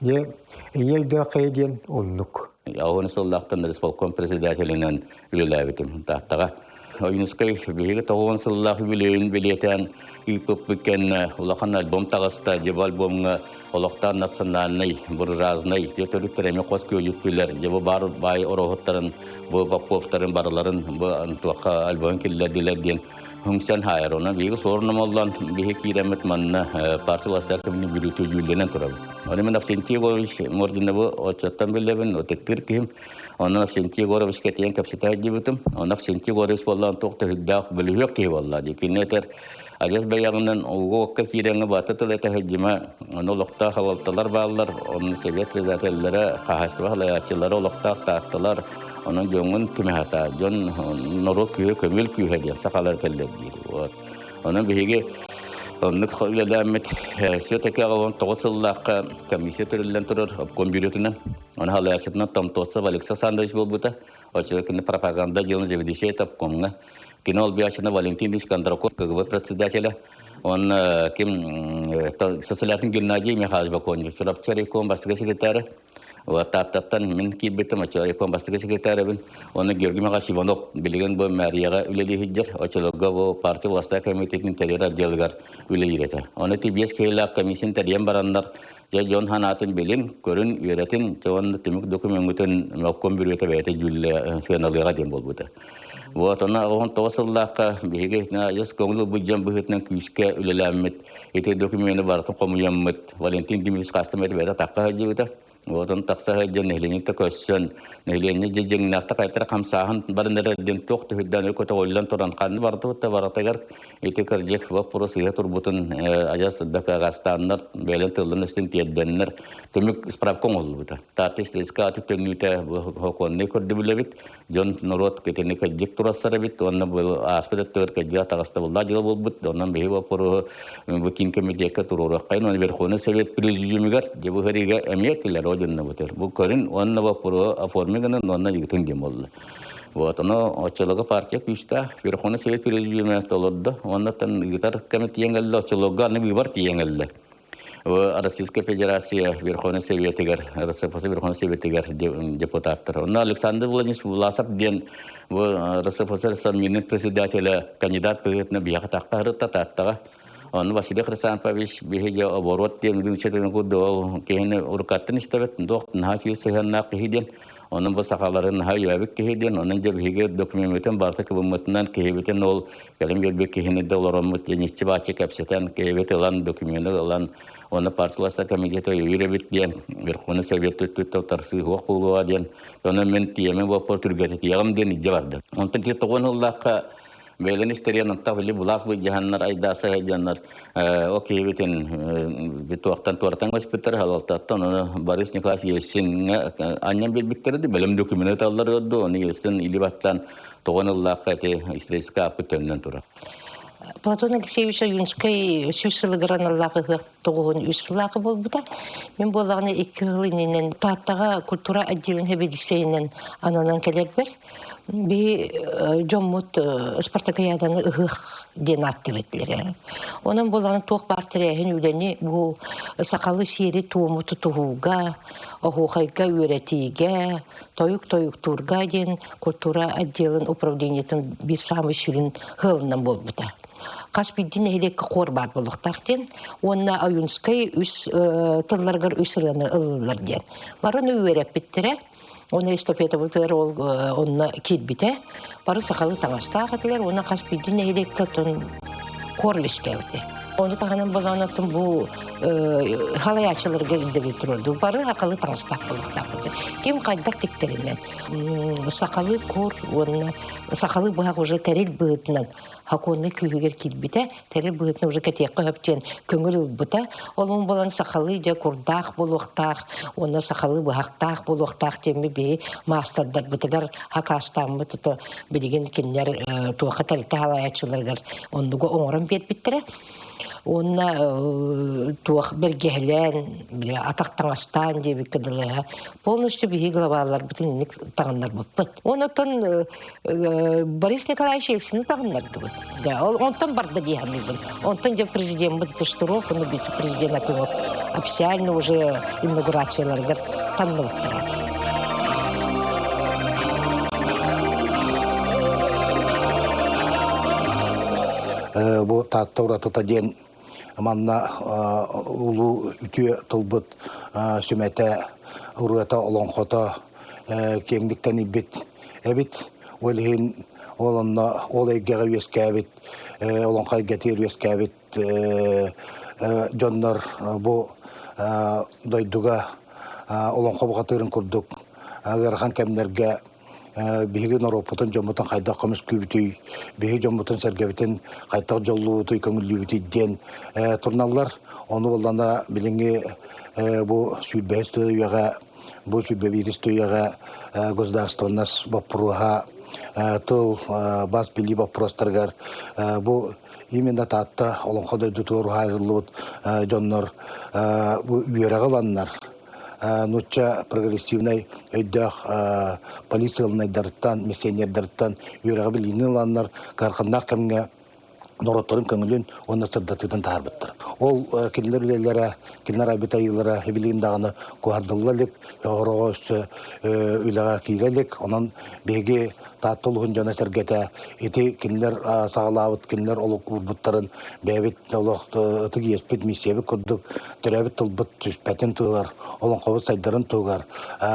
Дьэ, ийэ өйдөөх хайа диэн оннук. Оҕону сыллаахтан респолком председателинэн үлэлээбитим Тааттаҕа. Ойуунускай биһиги тоҕуон сыллаах үбүлүөйүн бэлиэтээн ыыппыппыт кэннэ улахан альбом таҕыста. Дьэ, альбомҥа олохтоох национальнай, буржуазнай дьэ төрүттэр эмиэ хос күөдьүттүлэр. Дьэ, бу баар баай ороһуттарын, бу Поповтарын барыларын бу туохха альбом киллэрдилэр диэн хүҥсэн хаайар. Онон биһиги суорунамоллон биһи киирэммит манна партия властар кэмини бүрүтү дьүүллэнэн турабыт. Оны мен Авсентий Егорович Мординовы отчеттан билебин, отектир киһим. Онон Авсентий Егоровичка тиийэн кэпсэтэ сылдьыбытым. Онон Авсентий Егорович буоллаан туох да сүрдээх бөлүһүөк киһи буолла дии. Кини этэр адьас бэйэҕинэн ууга-уокка киирэҥҥэ баата тыл этэ сылдьыма. Ону олохтоох халалталар бааллар, онно совет председателлэрэ, хаһаайыстыба салайааччылара олохтоох таатталар. Онон дьоҥҥун түмэхата, дьон норуот күүһэ көмүөл күүһэ диэн сахалар этэллэр диир. Вот. Онон биһиги оннук үлэлээммит все-таки 9 сыллаахха комиссия төрүллэн турар обком бюротунан. Оны халаячытынан Томтосов Алексей Александрович буолбута. Оччо кини пропаганда делын заведующий обкомҥа. Кини олбуячына Валентин Ильич Кондраков КГБ председателя. Он ким Сосолятин Геннадий Михайлович Баконев, Чурапчы райком бастакы секретарь. Тааттаттан мин киирбитим, оччолор райком бастакы секретарыбын. Оны Георгий Михайлович Иванов билигин бу мэрияҕа үлэлии сылдьар. Оччолорго бу партия властаах комитетин тэрийэр отделыгар үлэлиир этэ. Оны ти биэс киһилээх комиссияны тэрийэн бараннар, дьэ дьон санаатын билин, көрүн, үөрэтин, дьэ уонна түмүк докумуоҥҥутун обком бүрүөтэ бэйэтэ дьүүллэ сыаналыаҕа диэн буолбута. Вот, онно 19 сыллаахха биһиги адьас көҥүл ылбыт дьон быһыытынан күүскэ үлэлээммит, ити докумены барытын хомуйаммыт, Валентин Дмитриевич Хастым бэйэтэ тахха сылдьыбыта. Отон тахса сылдьан нэһилиэнньэ көссөн, нэһилиэнньэ дьэ дьиҥнээхтик хайтар хамсааһын баран эрэр диэн туох түһүрдээн көтөҕүллэн туран ханна бардыбыт да барытыгар ити кырдьык боппуруос ыһа турбутун адьас дакаастааннар бэйэлэрин тылларын өстүн тиэрдэннэр түмүк справка оҥоһуллубута. Таатта историческай аты төннүүтэ сокуоннай көрдөбүл эбит. Дьон норуот китини кырдьык турассар эбит уонна бу ааспыт өттүгэр кырдьык атаҕастабыллаах дьыла буолбут. Онон биһи боппуруоһу бу киин комитекка туруоруоххайын уонна Верховный Совет президиумугар дьэ бу ыһырыыга эмиэ этилэр о дьоннобутугар. Бу көрүн уонна боппуруоһу оформи гынан уонна ыытын диэн буолла. Вот, ону оччолорго партия күүстээх Верховный Совет президиума толордо уонна ыытар кэми тиийэн кэллэ, оччолорго аны быыбар тиийэн кэллэ. Российская Федерация Верховный Советигэр, РСФСР Верховный Советигэр депутаттар. Онно Александр Владимирович Власов диэн РСФСР Совминный председателя кандидат быһыытынан биһиэхэ тахха ырытта тааттаҕа. Онно Василий Хрисанфович биһиги оборот диэн үлүмчэтин курдук ол киһини урукаттан истэбит, туох наһаа үчүгэй сыһыаннаах киһи диэн. Онон бу сахаларын наһаа өйөөбүт киһи диэн, онон дьэ биһиги докумеммытын барыта кыбыммытынан киһибитин ол кэлин биэрбит киһини да олороммут диэн иччи-бааччы кэпсэтэн, киһибит ылан, докумены ылан, уонна партияласта комитета өйүүр эбит диэн, Верховный Совет түттүттэ утарсыы суох буолуоҕа диэн, онон мин тиэмэ буоппар түргэтитиэҕим диэн илдьэ барды. Онтон ти тоҕон ыллахха бэйэлэрин истэриэн онтох били былаас былдьаһаннар айдааса сылдьаннар ол киһибитин туохтан туоратан көспүттэр халалтаттан ону Борис Николаевич Ельциҥҥэ анньан биэрбиттэрэ ди бэлэм документы ыталлар ыарду ону Ельцин или баттан тоҕон ыллаахха ити историческай ааппыт төннөн турар. Платон Алексеевич Ойуунскай сүүс сылыгар аналлаах ыһыах тоҕуһун үс сыллаахы буолбута. Мин буоллаҕына икки сыл иннинэн Тааттаҕа культура отделын сэбиэдиссэйинэн ананан кэлэрбэр биһи дьоммут спартакиаданы ыһыах диэн ааттыыр этилэр. Онон буоллаҕына туох баар тэрээһин үлэни бу сахалы сиэри-туому тутуһууга, оһуохайга үөрэтиигэ, тойук тойуктуурга диэн культура отделын управлениетын биир саамай сүрүн ыалынан буолбута. Хас биирдии нэһилиэккэ хор баар буолуохтаах диэн уонна Ойуунскай үс тылларыгар үс ырыаны ыллылар диэн. Барыны үөрэппиттэрэ. Уонна эстафетабытыгар ол онно киирбитэ. Бары сахалыы таҥастаах этилэр уонна хас биирдии нэһилиэккэ оттон хор үөскээбитэ. Ону таһынан былаанаттан бу халайааччыларга ирдэбил турорду. Бары сахалыы таҥастаах буолуохтаахпыт. Ким хайдах тиктэринэн сахалыы кур уонна сахалыы быһах уже тэрил быһыытынан Хаконный күүһүгэр киирбитэ, тэрил быһыытынан уже кэтиэххэ сөп диэн көҥүл ылбыта. Ол буолан сахалыы дьэ курдаах буолуохтаах уонна сахалыы быһахтаах буолуохтаах диэмми биһи маастардарбытыгар хакаастааммыт ото билигин кинилэр туохха тэрилтэ халайааччыларыгар оннугу оҥорон биэрбиттэрэ. Уонна туох бэргэһэлээн, били атах таҥастаан диэбиккэ дылы полностью биһи главаларбытын инник таҥыннарбыппыт. Онтон Борис Николаевич Ельцини таҕыннардыбыт. Да, ол онтон барда дии саныыбын. Онтон дьэ президеммит Тустуров, уонна вице-президент Акимов официально уже инаугурацияларыгар танныбыттара. Бу Таатта уратыта диэн манна улуу үтүө тылбыт сүмэтэ, уруата, олоҥхото киэҥник тэнийбит эбит. Ол иһин ол онно ол эйгэҕэ үөскээбит, олоҥхо эйгэтигэр үөскээбит дьоннор бу дойдуга олоҥхо бухатыырын курдук ыарахан кэмнэргэ биһиги норуоппутун дьоммутун хайдах көмүскүүбүтүй, биһиги дьоммутун-сэргэбитин хайдах дьоллуубутуй, көҥүллүүбүтүй диэн турналлар. Ону буоллана билиҥҥи бу сүүрбэһис үйэҕэ бу сүүрбэ биирис үйэҕэ государственность боппуруоһа тыл бас билии боппуруостарыгар бу именно Таатта олоҥхо дойдутугар уһаайыллыбыт дьоннор бу үөрэҕи ыланнар нуучча прогрессивнай өйдөөх полициялынайдарыттан, миссионердарыттан үөрэҕи билиини ыланнар кыарханнаах кэмҥэ норуоттарын көҥүлүн уонна сырдатыытын таһаарбыттар. Ол кинилэр үлэлэрэ, кинилэр айбыт айыылара билигин даҕаны куоһардылла илик, оҕороҕо өссө үлэҕэ киирэ илик. Онон биһиги Таатта улууһун дьоно-сэргэтэ ити кинилэр саҕалаабыт, кинилэр олук уурбуттарын бэйэбит олох ытык иэспит, миссиябыт курдук төрөөбүт тылбыт түспэтин туһугар, олоҥхобут сайдарын туһугар,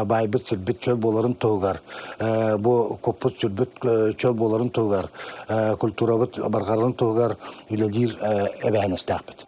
баайбыт сирбит чөл буоларын туһугар, бу куппут сүрбүт чөл буоларын туһугар, культурабыт барҕарарын туһугар үлэлиир эбээһинэстээхпит.